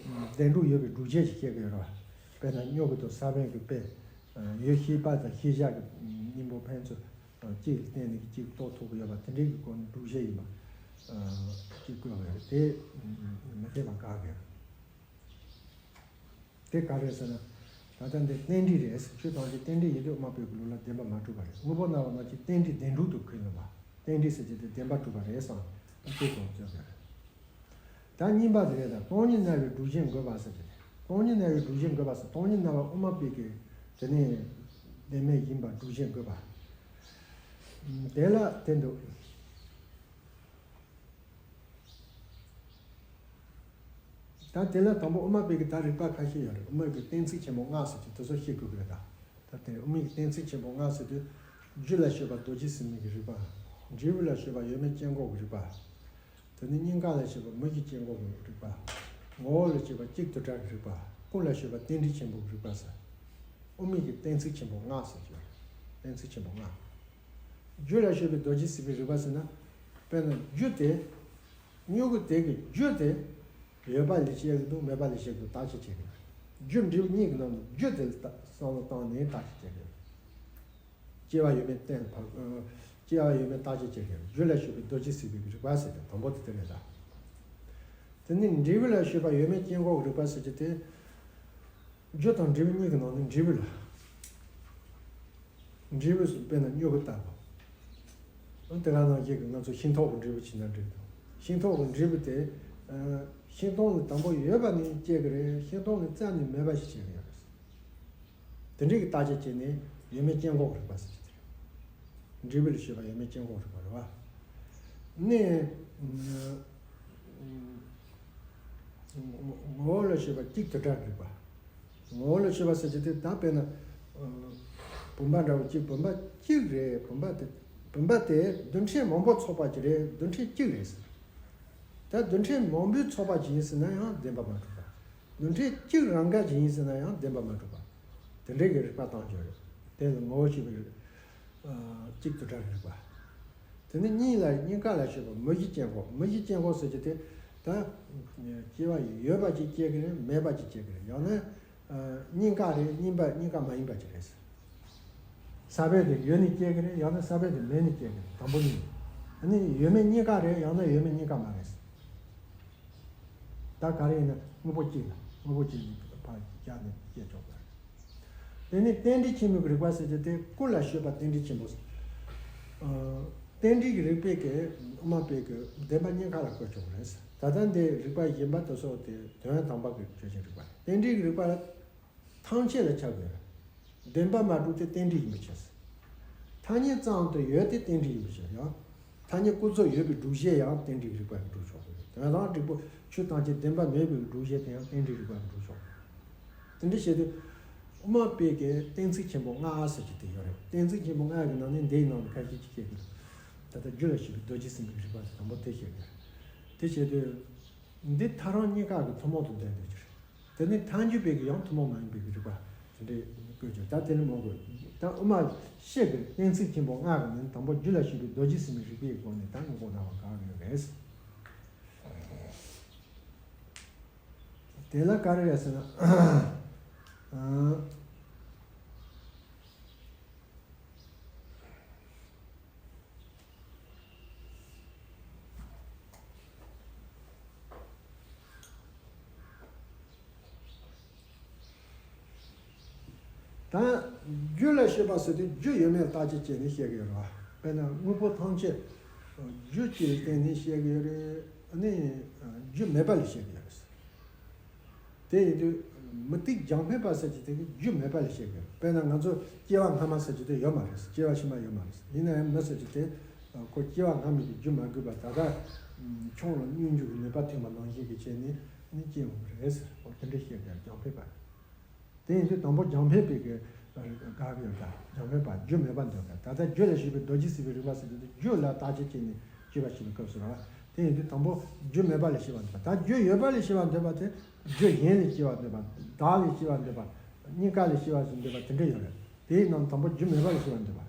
བདེན་གྲུབ་ཡོད་པའི་སྒྲུབ་བྱེད་ཅིག་བཤད་ཀྱི་ཡོད་རེད་བ། དཔེར་ན་མྱུ་གུ་དང་ས་བོན་གྱི་དཔེ། ཡུལ་ཤེས་པ་དང་ཤེས་བྱ་གི་གཉིས་པོ་ཕན་ཚུན་གཅིག་ལ་བརྟེན་ནས་གཅིག་རྟོགས་ཐུབ་ཀྱི་ཡོད་པ་དེ་འདྲའི་གི་སྒོ་ནས་སྒྲུབ་བྱེད་ཡིན་པ་གཅིག་བཀོད་པ་རེད། དེ་མི་འཐད་པ་བཀག་གི་རེད། དེ་ག་རེ་ཟེར་ན། ད་ལྟ་འདི་རྟེན་འབྲེལ་རེད། ཆོས་ཐམས་ཅད་རྟེན་འབྲེལ་ཡིན་དུས་དབུ་མ་པའི་གི་ལུགས་ལ་བདེན་པར་མ་གྲུབ་པ་རེད། དངོས་པོ་སྨྲ་བ་རྣམས་ཀྱིས་རྟེན་འབྲེལ་བདེན་གྲུབ་ཏུ་འཁོད་ཡོད་པ། རྟེན་འབྲེལ་ཟེར་གྱི་དེ་བདེན་པར་གྲུབ་པ་རེད་བསམ་ནས་དེ་གོ་བཅོས་པ་རེད། ད་གཉིས་པ་དེ་རེད། ད་སྟོང་ཉིད་སྨྲ་བའི་སྒྲུབ་བྱེད་འགོད་པ་ཟེར་གྱི་རེད། སྟོང་ཉིད་སྨྲ་བའི་སྒྲུབ་བྱེད་འགོད་པ་ཟེར། སྟོང་ཉིད་སྨྲ་བ་དབུ་མ་པའི་གི་དེ་ནི་བདེན་མེད་ཡིན་པ་སྒྲུབ་བྱེད་འགོད་པ། དེ་ལ་དེ་འདུག་ད་དེ་ལ་དང་པོ་དབུ་མ་པའི་གི་ད་རིགས་པ་ཁ་ཤས་ཡོད་རེད། དབུ་མའི་གི་གཏན་ཚིགས་ཆེན་པོ་ལྔ་ཟེར་གྱི་དེ་ཚོ་ཤེས་དགོས་ཀྱི་རེད་ད། ད་དེ་དབུ་མའི་གི་གཏན་ཚིགས་ཆེན་པོ་ལྔ་ཟེར་དུས། རྒྱུད་ལ་ཤོད་པ་རྡོ་རྗེ་སེམས་དཔའི་གི་རིགས་པ། འབྲས་བུ་ལ་ཤོད་པ་ཡོད་མེད་དཀྱིལ་འཁོར་གྱི་རིགས་པ། དེ་ནས་སྙིང་ག་ལ་ཤོད་པ་མུ་བཞི་དཀྱིལ་འཁོར་གྱི་རིགས་པ། ངོ་བོ་ལ་ཤོད་པ་གཅིག་དོན་དག་གི་རིགས་པ། ཀུན་ལ་ཤོད་པ་རྟེན་འབྲེལ་ཆེན་པོའི་རིགས་པ་ཟེར། དབུ་མའི་གི་གཏན་ཚིགས་ཆེན་པོ་ལྔ་ཟེར་གྱི་ཡོད་རེད། གཏན་ཚིགས་ཆེན་པོ་ལྔ། རྒྱུད་ལ་ཤོད་པའི་རྡོ་རྗེ་སེམས་དཔའི་རིགས་པ་ཟེར་ན། དཔེར་ན་རྒྱུ་དེ། དངོས་པོ་དེ་གི་རྒྱུ་དེ། ཡོད་པ་ལས་སྐྱེ་གི་འདུག་མེད་པ་ལས་སྐྱེ་གི་འདུག་བརྟག་དཔྱད་བྱེད་དགོས། རྒྱུ་འབྲས་བུ་གཉིས་ཀྱི་ནང་ནས་རྒྱུ་དེ་ལ་བསམ་བློ་བཏང་ནས་བརྟག་དཔྱད་བྱེད་དགོས། སྐྱེ་བ་ཡོད་མེད་བསྟན་ཕར། སྐྱེ་བ་ཡོད་མེད་བརྟག་དཔྱད་བྱེད་དགོས། རྒྱུད་ལ་ཤོད་པའི་རྡོ་རྗེ་སེམས་དཔའི་རིགས་པ་ཟེར་ཏེ་དང་པོ་དེ་དེ་རེད་ད། དེ་ནས་འབྲས་བུ་ལ་ཤོད་པ་ཡོད་མེད་དཀྱིལ་འཁོར་གྱི་རིགས་པ་ཟེར་གྱི་དེ། རྒྱུ་དང་འབྲས་བུ་གཉིས་ཀྱི་ནང་ནས་འབྲས་བུ་ལ། འབྲས་བུ་ཟེར་དཔེར་ན་སྨྱུ་གུ་ལྟ་བུ། དེ་ག་ནང་བཞིན་གྱི་ང་ཚོ་ཤིང་ཐོག་གི་འབྲས་བུ་བྱས་ན་འགྲིག་འདུག་ཤིང་ཐོག་གི་འབྲས་བུ་དེ། ཤིང་སྡོང་ལ་དང་པོ་ཡོད་པ་ནས་སྐྱེ་གི་རེད། ཤིང་སྡོང་ལ་རྩ་ནས་མེད་པ་ཞིག་སྐྱེ་གི་ཡོད་རེད། དེ་འདྲའི་གི་བརྟག་དཔྱད་བྱས་ནས་ཡོད་མེད་དཀྱིལ་འཁོར་གྱི་རིགས་པ་ཟེར་གྱི་དེ་རེད། འབྲས་བུ་ལ་ཤོད་པ་ཡོད་མེད་དཀྱིལ་འཁོར་གྱི་རིགས་པ་རེད་བ། ནས། ངོ་བོ་ལ་ཤོད་པ་གཅིག་དོན་དག་གི་རིགས་པ། ངོ་བོ་ལ་ཤོད་པ་ཟེར་གྱི་དེ་ད་དཔེར་ན། བུམ་པ་འདྲ་བོ་གཅིག་བུམ་པ་གཅིག་རེད། བུམ་པ་དེ། བུམ་པ་དེ་རྡུལ་ཕྲན་མང་པོ་ཚོགས་པ་ཅིག་རེད། རྡུལ་ཕྲན་གཅིག་རེད་ཟེར། ད་རྡུལ་ཕྲན་མང་པོའི་ཚོགས་པ་ཅིག་ཡིན་ཟེར་ན་ཡང་བདེན་པ་མ་གྲུབ་པ། རྡུལ་ཕྲན་གཅིག་རང་དགར་གྱི་ཡིན་ཟེར་ན་ཡང་བདེན་པ་མ་གྲུབ་པ། དེ་འདྲའི་གི་རིགས་པ་བཏང་རྒྱུ་རེད། དེ་ལ་ངོ་བོ་ཤེས་པའི་རིགས། གཅིག་ཏུ་བྲལ་བའི་རིགས་པ། དེ་ནི་གཉིས་ལ་གཉིས་ཀ་ལ་ཤེས་པ་མུ་བཞི་དཀྱིལ་འཁོར། མུ་བཞི་དཀྱིལ་འཁོར་ཟེར་གྱི་དེ། ད། སྐྱེ་བ་ཡོད་པ་ཅིག་སྐྱེ་གི་རེད། མེད་པ་ཅིག་སྐྱེ་གི་རེད། ཡང་ན། གཉིས་ཀ་རེད། གཉིས་པ་གཉིས་ཀ་མ་ཡིན་པ་ཅིག་རེད། ས་བོན་དེ་ཡོད་ནས་སྐྱེ་གི་རེད། ཡང་ན་ས་བོན་དེ་མེད་ནས་སྐྱེ་གི་རེད། དང་པོ་ནི། ཨ་ནི་ཡོད་མེད་གཉིས་ཀ་རེད། ཡང་ན་ཡོད་མེད་གཉིས་ཀ་མ་རེད། ད་ག་རེ་ཡིན་ན་དངོས་པོ་གཅིག་ལ་དངོས་པོ་གཅིག་ལ་ཕར་བཞག་ནས་སྐྱེ་ཆོག་པ་རེད། དེ་ནི་རྟེན་འབྲེལ་ཆེན་མོའི་རིགས་པ་ཟེར་གྱི་དེ་ཀུན་ལ་ཤོད་པ་རྟེན་འབྲེལ་ཆེན་པོ་ཟེར། རྟེན་འབྲེལ་གྱི་རིགས་པས་ཀྱི་དབུ་མ་པས་ཀྱི་བདེན་པ་གཉིས་ཀ་ལ་བཀོད་ཆོག་པ་རེད། ད་ལྟ་འདི་རིགས་པ་གཞན་པ་དེ་སོགས་དེ་དོན་དམ་པ་གི་ཆོས་ཅན་རིགས་པ་རེད། རྟེན་འབྲེལ་གྱི་རིགས་པ་ལ། ཐམས་ཅད་ལ་ཁྱབ་དགོས། བདེན་པ་མ་གྲུབ་སྟེ་རྟེན་འབྲེལ་ཡིན་པའི་ཕྱིར། ཐ་སྙད་ཙམ་དུ་ཡོད་དེ་རྟེན་འབྲེལ་ཡིན་པའི་ཕྱིར་ཡང་། ཐ་སྙད་ཀུན་རྫོབ་ཡོད་པའི་སྒྲུབ་བྱེད་ཡང་རྟེན་འབྲེལ་རིགས་པ་གིས་སྒྲུབ་ཆོག་གི་རེད། དོན་དམ་འབྲས་བུ་ཆོས་ཐམས་ཅད་བདེན་པ་མེད་པའི་སྒྲུབ་བྱེད་དེ་ཡང་རྟེན་འབྲེལ་རིགས་པ་གིས་སྒྲུབ་ཆོག་གི་རེད། དེ་འདྲ་བྱས་དུས། དབུ་མ་པའི་གི་གཏན་ཚིགས་ཆེན་པོ་ལྔ་ཟེར་གྱི་དེ་ཡོད་རེད། གཏན་ཚིགས་ཆེན་པོ་ལྔ་གི་ནང་ནས་འདིའི་ནང་ནས་ཁ་ཤས་ཅིག་བཤད་གི་རེད། ད་ལྟ་རྒྱུད་ལ་ཞུགས་པའི་རྡོ་རྗེ་སེམས་དཔའི་རིགས་པ་དེ་དང་པོ་དེ་བཤད་གི་རེད། དེ་བྱས་དུས། འདི་ཐལ་རང་གཉིས་ཀ་གི་ཐུན་མོང་དུ་ལྡན་འདོད་ཀྱི་རེད། དེ་ནི་ཐལ་འགྱུར་བའི་གི་ཡང་ཐུན་མོང་མ་ཡིན་པའི་གི་རིགས་པ་དེ་འདྲའི་བཀོད་ཀྱི། ད་དེ་ནི་མང་པོ་ད་དབུ་མ་བཤད་པའི་གཏན་ཚིགས་ཆེན་པོ་ལྔ་གི་ནང་དང་པོ་རྒྱུད་ལ་ཞུགས་པའི་རྡོ་རྗེ་སེམས་དཔའི་རིགས་པའི་སྒོ་ནས་ད་དངོས་པོ་སྨྲ་བ་དགག་ཡོད་རེད། དེ་ལ་ག་རེ་རེད་ཟེར་ན། ད་རྒྱུད་ལ་ཤེས་པ་ཟེར་དུས་རྒྱུ་ཡོད་མེད་བརྟག་དཔྱད་བྱས་ནས་བཤད་ཀྱི་ཡོད་རེད་བ། དཔེར་ན་དངོས་པོ་ཐམས་ཅད་རྒྱུ་གཅིག་ལ་བརྟེན་ནས་བཤད་ཀྱི་ཡོད་རེད། ཨ་ནི་རྒྱུ་མེད་པ་ལ་བཤད་ཀྱི་ཡོད་རེད། དེ་ཡིན་དུས་མུ་སྟེགས་རྒྱང་འཕེན་པ་ཟེར་གྱི་དེ་གི་རྒྱུ་མེད་པ་ལ་བཤད་དགོས། དཔེར་ན་ང་ཚོ་སྐྱེ་བ་སྔ་མ་ཟེར་གྱི་དེ་ཡོད་མ་རེད། སྐྱེ་བ་ཕྱི་མ་ཡོད་མ་རེད། ཡིན་ན་ཡང་མི་ཟེར་གྱི་དེ་ཁོ་སྐྱེ་བ་སྔ་མའི་གི་རྒྱུ་མ་དགོས་པ་ད་ལྟ་ཆང་ལ་སྙོམས་འཇུག་གི་ནུས་པ་ཐོན་པ་ནང་བཞིན་གྱི་བྱས་ནས་ནི་སྐྱེ་འོང་གི་རེད་ཟེར། འོ་དེ་འདྲ་བཤད་དགོས། རྒྱང་འཕེན་པ། དེ་ཡིན་དུས་དང་པོ་རྒྱང་འཕེན་པའི་གི་དགག་ཡོད་ཀྱང་རྒྱང་འཕེན་པ་རྒྱུ་མེད་པ་འདོད་པ། ད་ལྟ་རྒྱུད་ལ་ཞུགས་པའི་རྡོ་རྗེ་སེམས་དཔའི་རིགས་པ་ཟེར་དུས་རྒྱུད་ལ་བརྟག་དཔྱད་བྱས་ནས་དཔྱད་པ་བྱེད་པའི་སྐབས་སུ་ར། དེ་ཡིན་དུས་དང་པོ་རྒྱུ་མེད་པ་ལ་སྐྱེ་བ་འདོད་པ། ད་རྒྱུ་ཡོད་པ་ལ་སྐྱེ་བ་འདོད་པ་དེ་རྒྱུ་གཞན་ལ་སྐྱེ་བ་འདོད་པ། བདག་ལ་སྐྱེ་བ་འདོད་པ། གཉིས་ཀ་ལ་སྐྱེ་བ་ཞིག་འདོད་པ་དེ་འདྲ་ཡོད་རེད། དེའི་ནང་དང་པོ་རྒྱུ་མེད་པ་ལ་སྐྱེ་བ་འདོད་པ།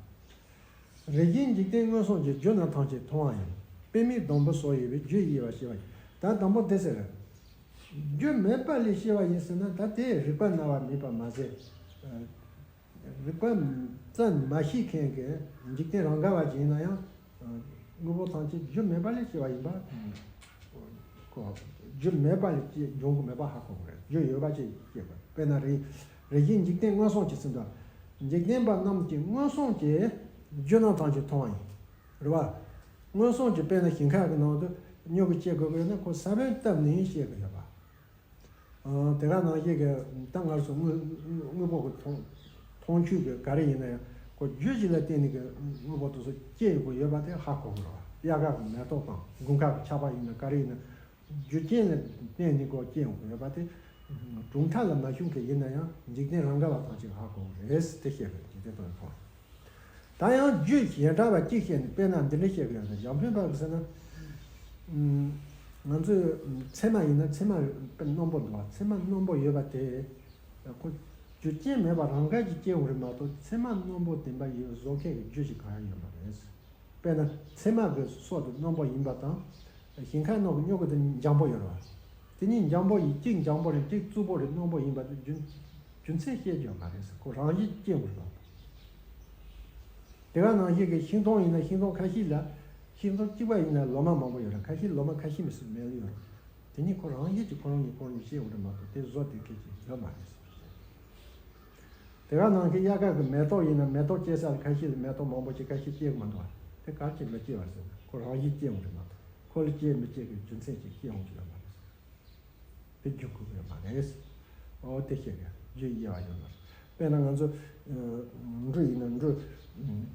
རིགས་ཅན་འཇིག་རྟེན་མངོན་སུམ་གྱི། རྒྱུ་རྣམས་ཐམས་ཅད་མཐོང་བ་ཡིན། དཔེ་མེད་སྡོང་པོ་སོགས་ཡོད་པའི། རྒྱུ་དབྱེ་བ་ཤེས་པ་ཡིན། ད་དང་པོ་དེ་ཟེར། རྒྱུ་མེད་པ་ལས་སྐྱེ་བ་ཡིན་ཟེར་ན་ད་དེ་རིགས་པ་རྣ་བ་མེད་པ་མ་ཟད། རིགས་པ་ཙམ་མ་ཤེས་མཁན་གྱི་འཇིག་རྟེན་རང་ག་བ་ཅིག་ཡིན་ན་ཡང་། དངོས་པོ་ཐམས་ཅད་རྒྱུ་མེད་པ་ལས་སྐྱེ་བ་ཡིན་པ་ཁོ་ རྒྱུ་མེད་པ་ལས་སྐྱེ་འབྱུང་གི་མེད་པ་ཧ་གོ་དགོས་རེད། རྒྱུ་ཡོད་པ་ཅིག་སྐྱེ་དགོས། དཔེར་ན་རེ་རེ་ཞིག་འཇིག་རྟེན་མངོན་སུམ་གྱིས་ཟིན་ཏོ། འཇིག་རྟེན་པ་རྣམས་ཀྱིས་མངོན་སུམ་གྱིས་རྒྱུ་རྣམས་ཐམས་ཅད་མཐོང་བ་ཡིན། རེད་བ། མངོན་སུམ་གྱིས་དཔེར་ན་ཞིང་ཁ་གི་ནང་དུ་སྨྱུ་གུ་སྐྱེ་དགོས་ཀྱི་ཡོད་ན་ཁོ་ས་བོན་བཏབ་ནས་སྐྱེ་གི་ཡོད་པ། ཨ། དེ་ག་ནང་བཞིན་གྱི་ད་ང་ཚོ་དངོས་དངོས་པོ་གི་མཐོང་མཐོང་ཆོས་ཀྱི་ག་རེ་ཡིན་ན་ཡང་ཁོ་རྒྱུ་ཞིག་ལ་བརྟེན་ནས་ཀྱི་དངོས་པོ་དེ་ཚོ་སྐྱེ་ཡོང་གི་ཡོད་པ་དེ་ཧ་གོ་དགོས་རེད་བ། དབྱར་ཁ་གི་མེ་ཏོག་དང་དགུན་ཁ་གི་ཆར་པ་ཡིན་ན་ག་རེ་ཡིན་ན། རྒྱུ་རྐྱེན་ལ་བརྟེན་ནས་ཀྱི་སྐྱེ་ཡོང་གི་ཡོད་པ་དེ། གྲུབ་མཐའ་ལ་མ་ཞུགས་མཁན་ཡིན་ན་ཡང་འཇིག་རྟེན་རང་དགའ་བ་ཐམས་ཅད་ཧ་གོ་དགོས་རེད། དེ་བཤད་དགོས། འཇིག་རྟེན་དང་ཁོ། ད་ཡང་རྒྱུ་གཞན་འདྲ་བ་གཅིག་བཤད་ནས། དཔེར་ན་འདི་འདྲ་བཤད་དགོས་ཡོད་ན། ཞང་ཕན་པ་གིས་ཟེར་ན། ང་ཚོའི་ཚེར་མ་ཡིན་ན་ཚེར་མ་རྣོན་པོ་འདུག་བ། ཚེར་མ་རྣོན་པོ་ཡོད་པ་དེ་ཁོ་རྒྱུ་རྐྱེན་མེད་པར་རང་དགའ་གིས་སྐྱེ་ཡོང་རེད་མ་གཏོགས། ཚེར་མ་རྣོན་པོ་དེ་འདྲ་ཡོད་བཟོ་མཁན་གྱི་རྒྱུ་ཞིག་གང་ཡང་ཡོད་མ་རེད། དཔེར་ན་ཚེར་མ་གི་སོ་དེ་རྣོན་པོ་ཡིན་པ་དང་། ཞིང་ཁ་ནང་གི་སྨྱུ་གུ་དེ་འཇམ་པོ་ཡོད་རེད་བ། དེ་གཉིས་འཇམ་པོ་ཡིན། གཅིག་འཇམ་པོ་རེད། གཅིག་རྩུབ་པོ་རེད། རྣོན་པོ་ཡིན་པ་དེ་རྒྱུ་རྒྱུ་མཚན་བཤད་རྒྱུ་ཡོད་མ་རེད་ཟེར། ཁོ་རང་བཞིན་སྐྱེ་དགོས་རེད་བ། དེ་ག་ནང་བཞིན་གྱི་ཤིང་སྡོང་ཡིན་ན། ཤིང་སྡོང་ཁ་ཤས་ལ། ཤིང་སྡོང་གཅིག་པ་ཡིན་ན་ལོ་མ་མང་པོ་ཡོད་རེད། ཁ་ཤས་ལོ་མ་ཁ་ཤས་མི་སྲིད་མེད་ཡོད་རེད། དེ་གཉིས་ཁོ་རང་བཞིན་གྱིས་ཁོ་རང་གིས་ཁོ་རང་གིས་སྐྱེ་དགོས་རེད་མ་གཏོགས་དེ་བཟོ་དེ་སྐད་ཅིག་ཡོད་མ་རེད་ཟེར། དེ་ག་ནང་བཞིན་དབྱར་ཁ་གི་མེ་ཏོག་ཡིན་ན། མེ་ཏོག་སྐྱེ་ས་ལ་ཁ་ཤས་ལ་མེ་ཏོག་མང་པོ་ཅིག་ཁ་ཤས་སྐྱེ་གི་མི་འདུག་བ། དེ་ག་རེ་བྱས་མི་སྐྱེ་བ་ཟེར་ན་ཁོ་རང་བཞིན་སྐྱེ་འོང་གི་མ་གཏོགས། ཁོ་ལ་སྐྱེ་མི་སྐྱེ་གི་རྒྱུ་མཚན་ཅིག་སྐྱེ་འོང་གི་ཡོད་མ་རེད། དེ་རྒྱུ་དགོས་ཀྱི་ཡོད་མ་རེད། འོ་དེ་བཤད་གི་རྒྱུ་དབྱེ་བ་ཡོད་མ་རེད། དཔེར་ན་ང་ཚོ་འབྲུ་ཡིན་ན། འབྲུ་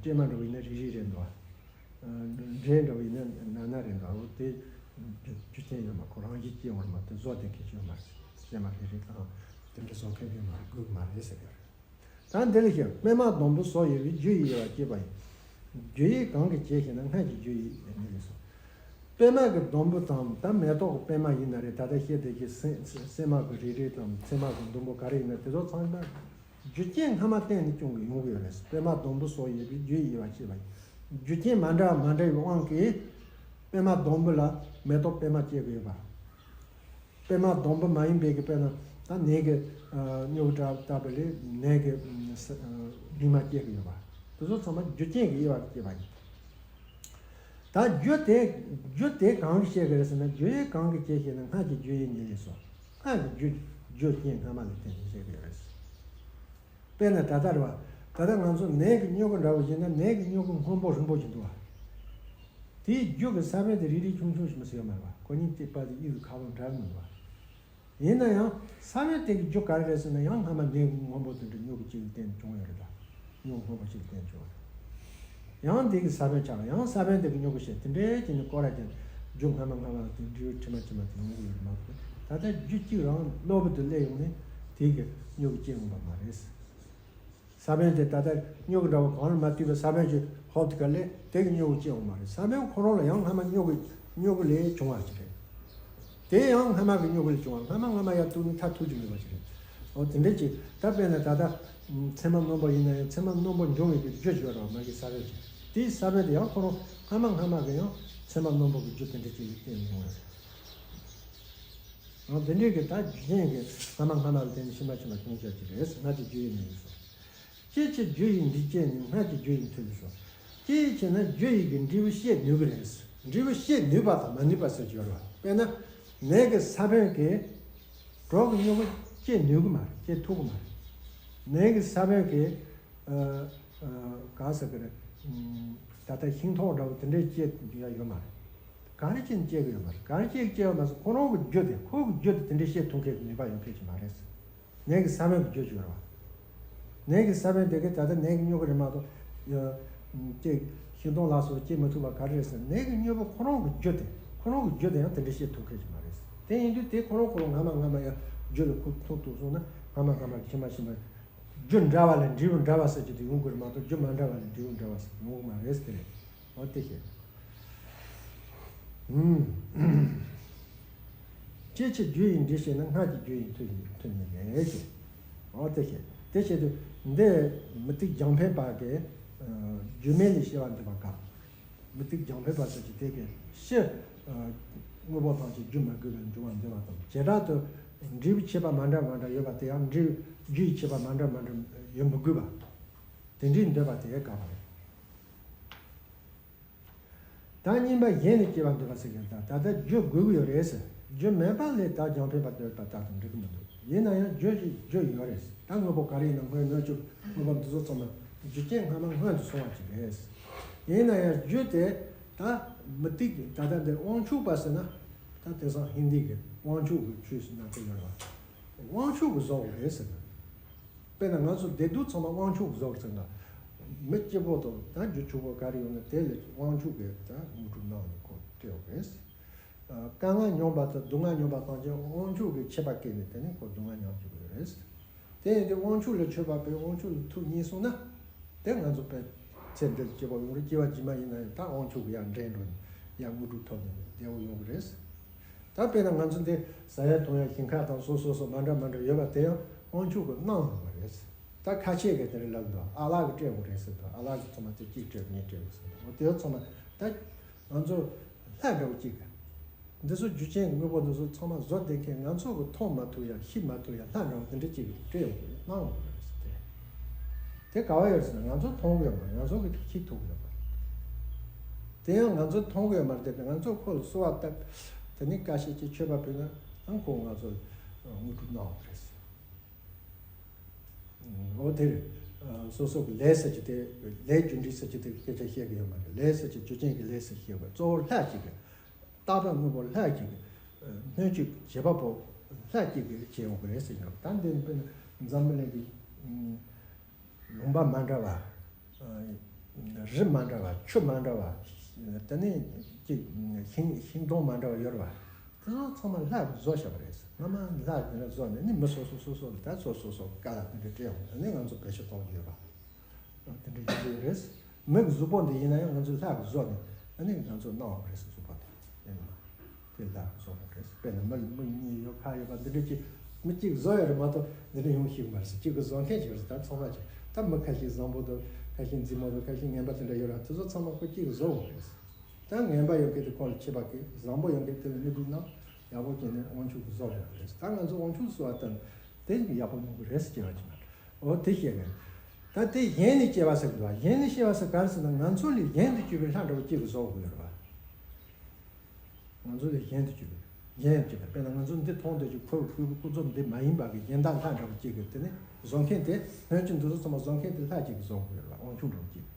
སྐྱེས་མ་འདྲ་བོ་ཡིན་ན་རིགས་རིགས་རེད་འདུག་བ། འབྲས་འདྲ་བོ་ཡིན་ན་ན་ན་རེད་འདུག་འོ་དེ་རྒྱུ་རྒྱུ་རྐྱེན་ཡོད་མ། ཁོ་རང་བཞིན་སྐྱེ་འོང་མ། དེ་བཟོ་དེ་སྐད་ཆ་ཡོད་མ་རེད། སྐྱེས་མ་རིགས་རིགས་དང་དེ་འདྲ་བཟོ་མཁན་ཡོད་མ་རེད། དགོས་ཀྱི་མ་རེད་ཟེར་གི་རེད། ད་འདི་ལ་བཤད། པད་མ་ཟླུམ་པོ་སོགས་ཡོད་པའི་རྒྱུ་ཡི་དབྱེ་བ་བསྐྱེད་པ་ཡིན། རྒྱུ་ཡི་གང་གིས་བྱས་ཞེ་ན། སྔར་གྱི་རྒྱུ་ཡིས་ནི་ལས་སོ། པད་མ་གི་ཟླུམ་པོ་དང་། ད་མེ་ཏོག་གི་པད་མ་ཡིན་ན་རེད། ད་ལྟ་བཤད་དེ་གི་སྲན་སྲན་མ་གི་རིལ་རིལ་དང་ཚེར་མ་གི་ཟླུམ་པོ་ག་རེ་ཡིན་ན། དེ་ཚོ་ཚང་མ་རྒྱུ་རྐྱེན་སྔ་མ་བརྟེན་ནས་བྱུང་གི་ཡོང་གི་ཡོད་རེད། པད་མ་ཟླུམ་པོ་སོགས་ཡོད་པའི་རྒྱུ་ཡི་དབྱེ་བ་བསྐྱེད་པ་ཡིན། རྒྱུ་རྐྱེན་མ་འདྲ་མ་འདྲ་བའི་དབང་གིས་པད་མ་ཟླུམ་པོ་ལ་མེ་ཏོག་པད་མ་སྐྱེ་གི་ཡོད་པ། པད་མ་ཟླུམ་པོ་མ་ཡིན་པའི་གི། དཔེར་ན་ད་ནས་ཀྱི་སྨྱུ་གུ་འདྲ་བཏབ་པ་ལས་ནས་ཀྱི་ལིང་མ་སྐྱེ་གི་ཡོད་པ། དེ་ཚོ་ཚང་མ་རྒྱུ་རྐྱེན་གྱི་དབྱེ་བ་སྐྱེས་པ་ཡིན། ད་རྒྱུ་དེ་རྒྱུ་དེ་གང་གིས་བྱས་ཀྱི་རེད་ཟེར་ན། རྒྱུ་ཡི་གང་གིས་བྱས་ཞེ་ན། སྔར་གྱི་རྒྱུ་ཡིས་ནི་ལས་སོ། སྔར་གྱི་རྒྱུ་རྒྱུ་རྐྱེན་སྔ་མ་ལ་བརྟེན་ནས་བྱས་ཀྱི་རེད། དཔེར་ན་ད་ལྟ་རེད་བ། ད་ལྟ་ང་ཚོ་ནས་ཀྱི་སྨྱུ་གུ་འདྲ་བོ་བྱས་ན། ནས་ཀྱི་སྨྱུ་གུ་སྔོན་པོ་རིང་པོ་ཞིག་འདུག་བ། དེའི་རྒྱུ་གི་ས་བོན་དེ་རིལ་རིལ་ཆུང་ཆུང་ཞིག་མ་ཟད་ཡོད་མ་རེད་བ། ཁོ་གཉིས་གཅིག་པ་དེ་གཉིས་ཀྱི་ཁ་ལོ་འདྲ་གི་མི་འདུག་བ། ཡིན་ན་ཡང་ས་བོན་དེ་གི་རྒྱུ་ག་རེ་རེད་ཟེར་ན། ཡང་སྔ་མ་ནས་ཀྱི་སྔོན་པོ་དེ་འདྲ་སྨྱུ་གུ་གཅིག་ལ་བརྟེན་ནས་བྱུང་ཡོད་རེད་ད། སྨྱུ་གུ་སྔོན་པོ་གཅིག་ལ་བརྟེན་བྱུང་བ་རེད། ཡང་དེ་གི་ས་བོན་ཆགས། ཡང་ས་བོན་དེ་གི་སྨྱུ་གུ་བྱས། དེ་འདྲའི་བྱས་ནས་སྐོར་ར་བྱས་ནས་རྒྱུ་སྔ་མ་སྔ་མ་དེ་འབྲས་བུ་ཕྲི་མ་ཕྱི་མ་དེ་ཡོང་གི་ཡོད་རེད་མ་གཏོགས། ད་ལྟ་རྒྱུ་གཅིག་རང་གློ་བུར་དུ་སླེབས་ཡོང་ནས་དེ་གི་སྨྱུ་གུ་སྐྱེ་འོང་བ་མ་རེད། ས་བོན་དེ་ད་ལྟ་སྨྱུ་གུ་འདྲ་བོ་གང་རུང་མ་བཏུས་པའི་ས་བོན་གྱི་ཧོབ་དེ་ག་ལས་དེ་གི་སྨྱུ་གུ་སྐྱེ་འོང་མ་རེད། ས་བོན་ཁོ་རང་ལ་ཡང་སྔ་མ་སྨྱུ་གུ་སྨྱུ་གུ་ལས་བྱུང་བ་ཞིག་རེད། དེ་ཡང་སྔ་མ་གི་སྨྱུ་གུ་ལས་བྱུང་བ། སྔ་མ་སྔ་མ་ཡར་གཏུགས་ནས་མཐར་ཐུག་རྒྱུ་མེད་པ་ཞིག་རེད། འོ་དེ་འདྲ་ཅིག་ད་དཔེར་ན་ད་ལྟ་ཚེར་མ་རྣོན་པོ་ཡིན་ན་ཡང་ཚེར་མ་རྣོན་པོ་འབྱུང་བའི་གི་རྒྱུ་ཞིག་ཡོད་རེད་བ། མ་གི་ས་བོན་ཅིག་དེའི་ས་བོན་དེ་ཡང་ཁོ་རང་སྔ་མ་སྔ་མ་གི་ཡང་ཚེར་མ་རྣོན་པོ་གི་རྒྱུ་དེ་འདྲ་ཅིག་ལས་བརྟེན་ནས་བྱུང་བ་རེད། འོ་དེ་འདྲའི་གི་ད་རྒྱུ་རྐྱེན་གྱི་སྔ་མ་སྔ་མ་ལ་བརྟེན་ནས་ཕྱི་མ་ཕྱི་མ་བྱུང་བྱ་ཅིག་རེད། སྔར་གྱི་རྒྱུ་ཡིས་ནི་ལས་སོ། སྐྱེ་ཕྱིར་རྒྱུ་ཡི་འབྲས་བསྐྱེད་ནས། སྔར་གྱི་རྒྱུ་ཡི་མཐུ་ལས་སོ། སྐྱེ་ཕྱིར་ན་རྒྱུ་ཡི་གི་འབྲས་བུ་བསྐྱེད་ནུས་ཀྱི་རེད། འབྲས་བུ་བསྐྱེད་ནུས་པ་དང་མ་ནུས་པ་ཟེར་གྱི་ཡོད་རེད་བ། དཔེར་ན་ནས་ཀྱི་ས་བོན་གྱིས་གྲོགས་ཀྱི་སྨྱུ་གུ་སྐྱེ་ནུས་ཀྱི་མ་རེད། སྐྱེ་ཐུབ་ཀྱི་མ་རེད། ནས་ཀྱི་ས་བོན་གྱིས་ཨ་ཨ་ག་ཟེར་གི་རེད། ཨམ་ད་ལྟ་ཤིང་ཐོག་འདྲ་བོ་དེ་འདྲའི་སྐྱེ་ཡ་ཡོད་མ་རེད། ག་རེ་བྱས་ནས་སྐྱེ་གི་ཡོད་མ་རེད། ག་རེ་བྱས་སྐྱེ་ཡོད་མ་རེད། ཁོ་རང་གི་རྒྱུ་དེ། ཁོ་གི་རྒྱུ་དེ་དེ་འདྲའི་སྐྱེ་ཐུབ་མཁན་གྱི་ནུས་པ་ཡོད་མཁན་ཞིག་མ་རེད། ནས་ཀྱི་ས་བོན་གྱི་རྒྱུ་ཞིག་རེད་བ། ནས་ཀྱི་ས་བོན་དེ་གི་ད་ལྟ་ནས་ཀྱི་སྨྱུ་གུ་རེད་མ་གཏོགས་ཡ་སྐྱེ་ཤིང་སྡོང་ལ་སོགས་སྐྱེ་མི་ཐུབ་པ་ག་རེ་རེད་ཟེར་ན། ནས་ཀྱི་སྨྱུ་གུ་ཁོ་རང་གི་རྒྱུ་དེ། ཁོ་རང་གི་རྒྱུ་དེ་ཡང་དེ་འདྲའི་སྐྱེ་ཐུབ་མཁན་ཞིག་མ་རེད། དེ་ཡིན་དུས་དེ་ཁོ་རང་ཁོ་རང་སྔ་མ་སྔ་མ་ཡ་རྒྱུ་ལ་ཁུག་ཐུག་ཐུག་སོང་ན། སྔ་མ་སྔ་མ་ཕྱི་མ་ཕྱི་མ་རྒྱུ་འདྲ་བ་ལས་འབྲས་བུ་འདྲ་བ་ཟེར་གྱི་དེ་ཡོང་དགོས་རེད་མ་གཏོགས། རྒྱུ་མ་འདྲ་བ་ལས་འབྲས་བུ་འདྲ་བ་ཟེར་ཡོང་གི་མ་རེད་ཟེར་དེ་རེད། འོ་དེ་བཤད། ཨུམ། སྐྱེ་ཕྱིར་རྒྱུ་ཡི་འབྲས་བསྐྱེད་ན། སྔར་གྱི་རྒྱུ་ཡི་མཐུ་ཡིས་མཐུ་ནི་ལས་ཞེས། འོ་དེ་བཤད། དེ་བཤད་དུས་འདི་མུ་སྟེགས་རྒྱང་འཕེན་པ་གིས་རྒྱུ་མེད་ལས་སྐྱེ་བ་འདོད་པ་དགག་མུ་སྟེགས་རྒྱང་འཕེན་པ་ཟེར་གྱི་དེ་གིས་ཕྱི་དངོས་པོ་ཐམས་ཅད་རྒྱུ་མ་དགོས་པར་འབྱུང་བ་འདོད་པ་དང་། བྱེ་བྲག་ཏུ་འབྲས་བུ་ཁྱད་པར་མ་འདྲ་མ་འདྲ་ཡོད་པ་དེ་ཡང་འབྲས་རྒྱུ་ཡི་ཁྱད་པར་མ་འདྲ་མ་འདྲ་ཡོད་མི་དགོས་པ་དེ་འདྲའི་འདོད་པ་དེ་དགག་པ་རེད། ད་གཉིས་པ་གཞན་ལས་སྐྱེ་བ་འདོད་པ་ཟེར་གྱི་ད་ད་ལྟ་རྒྱུ་དགོས་ཀྱི་ཡོད་རེད་ཟེར། རྒྱུ་མེད་པ་ལས་བདག་རྒྱང་འཕེན་པ་འདོད་པ་དག་དང་འགྲིག་གི་མི་འདུག་ཡིན་ན་ཡང་རྒྱུ་ཞིག་རྒྱུ་ཡོད་རེད། ད་དངོས་པོ་ག་རེ་ཡིན་ན་སྔོན་སྣོད་བཅུད་དངོས་པོ་འདི་ཚོ་ཚང་མ་རྒྱུ་རྐྱེན་སྔ་མ་སྔོན་དུ་སོང་བ་ཅིག་རེད། ཡིན་ན་ཡང་རྒྱུ་དེ་ད་མུ་སྟེགས་ཀྱི་ད་ལྟ་འདི་དབང་ཕྱུག་པ་ཟེར་ན། ད་དེང་སང་ཧིན་དི་གི་དབང་ཕྱུག་གི་ཆོས་སུ་ན་དེ་ཡོད་རེད་བ། དབང་ཕྱུག་གིས་བཟོ་བ་རེད་ཟེར་ན། དཔེར་ན་ང་ཚོ་བདེ་སྡུག་ཚང་མ་དབང་ཕྱུག་གིས་བཟོ་བ་ཟེར་ན། མི་སྐྱིད་པོ་དང་ད་རྒྱུ་ཕྱུག་པོ་ག་རེ་ཡོང་ན་དེ་ལས་དབང་ཕྱུག་གིས་ད་དངོས་གྲུབ་གནང་ནས་ཁོ་སྤྲད་ཡོད་རེད། དཀའ་ངལ་མྱོང་བ་དང་སྡུག་བསྔལ་མྱོང་བ་གང་ཅི་དབང་ཕྱུག་གི་ཆད་པ་བཀལ་ནས་དེ་ནས་ཁོ་སྡུག་བསྔལ་མྱོང་བཅུག་གི་རེད། དེ་ཡིན་དུས་དབང་ཕྱུག་ལ་མཆོད་པ་ཕུལ། དབང་ཕྱུག་ལ་ཐུགས་མཉེས་སོང་ན། དེ་ང་ཚོ་དཔེ་ཚེ་འདིར་སྐྱིད་པོ་ཡོང་རེད། སྐྱེ་བ་རྗེས་མ་ཡིན་ན་ཡང་ད་དབང་ཕྱུག་གིས་ཡར་འདྲེན་འགྲོ་ནས་ཡར་དངོས་གྲུབ་ཐོབ་ནས་བདེ་བོ་ཡོང་གི་རེད། ད་དཔེར་ན་ང་ཚོ་འདི་ཟ་ཡ་འཐུང་ཡ་ཞིང་ཁ་དང་སོ་སོ་སོ་མ་འདྲ་མ་འདྲ་ཡོད་པ་དེ་ཡང་དབང་ཕྱུག་གིས་གནང་ཡོང་བ་རེད། ད་ཁ་ཆེ་གིས་དེ་རིང་ལབ་འདུག་ཨ་ལགས་ཀྱིས་སྤྲད་དགོས་རེད་ཟེར་འདུག་ཨ་ལགས་ཀྱིས་ཚང་མ་དེ་གཅིག་སྤྲད་གཉིས་སྤྲད་དགོས་ཟེར་འདུག་འོ་དེ་ཚང་མ་ད་ང་ཚོ་ལྷ་འདྲ་བོ་གཅིག་གི་འདི་ཚོ་རྒྱུ་རྐྱེན་དངོས་པོ་འདི་ཚོ་ཚང་མ་བཟོ་བསྡད་མཁན་ང་ཚོ་གིས་མཐོང་མ་ཐུབ་ཡ་ཤེས་མ་ཐུབ་ཡ་ལྷ་འདྲ་བོ་དེ་འདྲ་གཅིག་གིས་སྤྲད་ཡོང་གི་རེད། གནང་ཡོང་གི་རེད་ཟེར་ཏེ། དེ་ག་བ་ཡོད་ཟེར་ན་ང་ཚོ་མཐོང་གི་ཡོད་མ་རེད། ང་ཚོ་གིས་ཤེས་ཐུབ་ཀྱི་ཡོད་མ་རེད། དེ་ཡང་ང་ཚོ་མཐོང་གི་ཡོད་མ་རེད་དེ། ང་ཚོ་ཁོ་ལ་གསོལ་བ་བཏབ། དེ་ནས་བཀའ་བཤད་ཅིག་མཆོད་པ་ཕུལ་ན་ཨང་ཁོ་ང་ཚོ་དངོས་གྲུབ་གནང་ཡོང་གི་རེད་ཟེར། འོ་དེར། སོ་སོ་གི་ལས་ཟེར་གྱི་དེ། ལས་རྒྱུ་འབྲས་ཟེར་གྱི་དེ་སྐད་ཆ་བཤད་གི་ཡོད་མ་རེད། ལས་ཟེར་གྱི་རྒྱུ་རྐྱེན་གྱི་ལས་ཟེར་བཤད་དགོས། གཙོ་བོ་ལྷ་གཅིག་གི། རྟག་པ་དངོས་པོ་ལྷ་གཅིག་གི། སྣོད་བཅུད་བྱེད་པ་པོ་ལྷ་གཅིག་གི་བྱེད་ཡོང་གི་རེད་ཟེར་ཡོང་། ད་འདི་དཔེར་ན་འཛམ་བུ་གླིང་གི་ལུང་པ་མ་འདྲ་བ། རི་མ་འདྲ་བ། ཆུ་མ་འདྲ་བ། དེ་ནས་ཅིག་ཤིང་ཤིང་སྡོང་མ་འདྲ་བ་ཡོད་རེད་བ། དེ་ཚོ་ཚང་མ་ལྷ་གིས་བཟོ་བཞག་པ་རེད། སྔ་མ་ལྷ་གིས་བཟོ་ནས་ནི་མི་སོ་སོ་སོ་སོ་ལ་ད་སོ་སོ་སོ་དཀའ་ལས་དེ་འདྲ་སྤྲད་ཡོང་། དེ་ནས་ང་ཚོ་བེད་སྤྱོད་གཏོང་གི་ཡོད་རེད། དེ་འདྲ་ཡིན་གྱི་རེད། མི་གི་གཟུགས་པོ་འདི་ཡིན་ན་ཡང་ང་ཚོ་ལྷ་གིས་བཟོ་ནས་ཨ་ནི་ང་ཚོ་གནང་བ་རེད་ཟེར། གཟུགས་པོ་དེ་ཡིན་ན་དེ་ལྷ་གིས་བཟོ་བ་རེད། དཔེར་ན་མི་མི་གཉིས་ཡོད་ཁ་ཡོད་པ་འདི་འདྲ་ཅིག་མི་གཅིག་བཟོ་ཡོད་རེད་མ་གཏོགས་འདི་འདྲ་ཡོང་ཤེས་ཀྱི་མ་རེད་ཟེར། གཅིག་གིས་བཟོ་མཁན་ཞིག་རེད། ད་ཚང་མ་ཅིག་ད་མི་ཁ་ཤས་བཟང་པོ་དང་ཁ་ཤས་མཛེས་མ་དང་ཁ་ཤས་ངན་པ་དེ་འདྲ་ཡོད་རེད། དེ་ཚོ་ཚང་མ་ཁོ་གཅིག་གིས་བཟོ་བ་རེད། ད་ངན་པ་ཡོད་མཁན་དེ་ཁོ་ལ་ཆད་པ་བཀལ། བཟང་པོ་ཡོད་མཁན་དེ་ལ་དངོས་གྲུབ་གནང་། ཡག་པོ་བྱས་ནས་དབང་ཕྱུག་གིས་བཟོ་བ་རེད། ད་ང་ཚོ་དབང་ཕྱུག་གསོལ་བ་བཏབ་ན་དེ་ཡག་པོ་ཡོང་གི་རེད་ཟེར་གྱི་ཡོད་ཀྱི་མ་རེད། འོ་དེ་བཤད་མཁན། ད་དེ་གཞན་ནས་སྐྱེ་བ་ཟེར་གི་འདུག་བ། གཞན་ནས་སྐྱེ་བ་ཟེར་ག་རེ་ཟེར་ན་ང་ཚོ་ལས་གཞན་དུ་གྱུར་པའི་ལྷ་འདྲ་བོ་གཅིག་གིས་བཟོ་དགོས་ཡོད་རེད་བ། ང་ཚོ་ལས་གཞན་དུ་གྱུར་པའི་གཞན་གཅིག་དང་། དཔེར་ན་ང་ཚོ་འདི་མཐོང་འདོད་ཀྱི་ཁོའི་ཁོའི་ཀུན་རྫོབ་འདི་མ་ཡིན་པ་གི་གཞན་དག་ལྷ་འདྲ་བོ་གཅིག་གིས་དེ་ནི་བཟོ་མཁན་དེ། སྣོད་བཅུད་འདི་ཚོ་ཚང་མ་བཟོ་མཁན་དེ་ལྷ་གཅིག་གིས་བཟོ་དགོས་ཡོད་རེད་བ། དབང་ཕྱུག་འདྲ་བོ་གཅིག་གིས་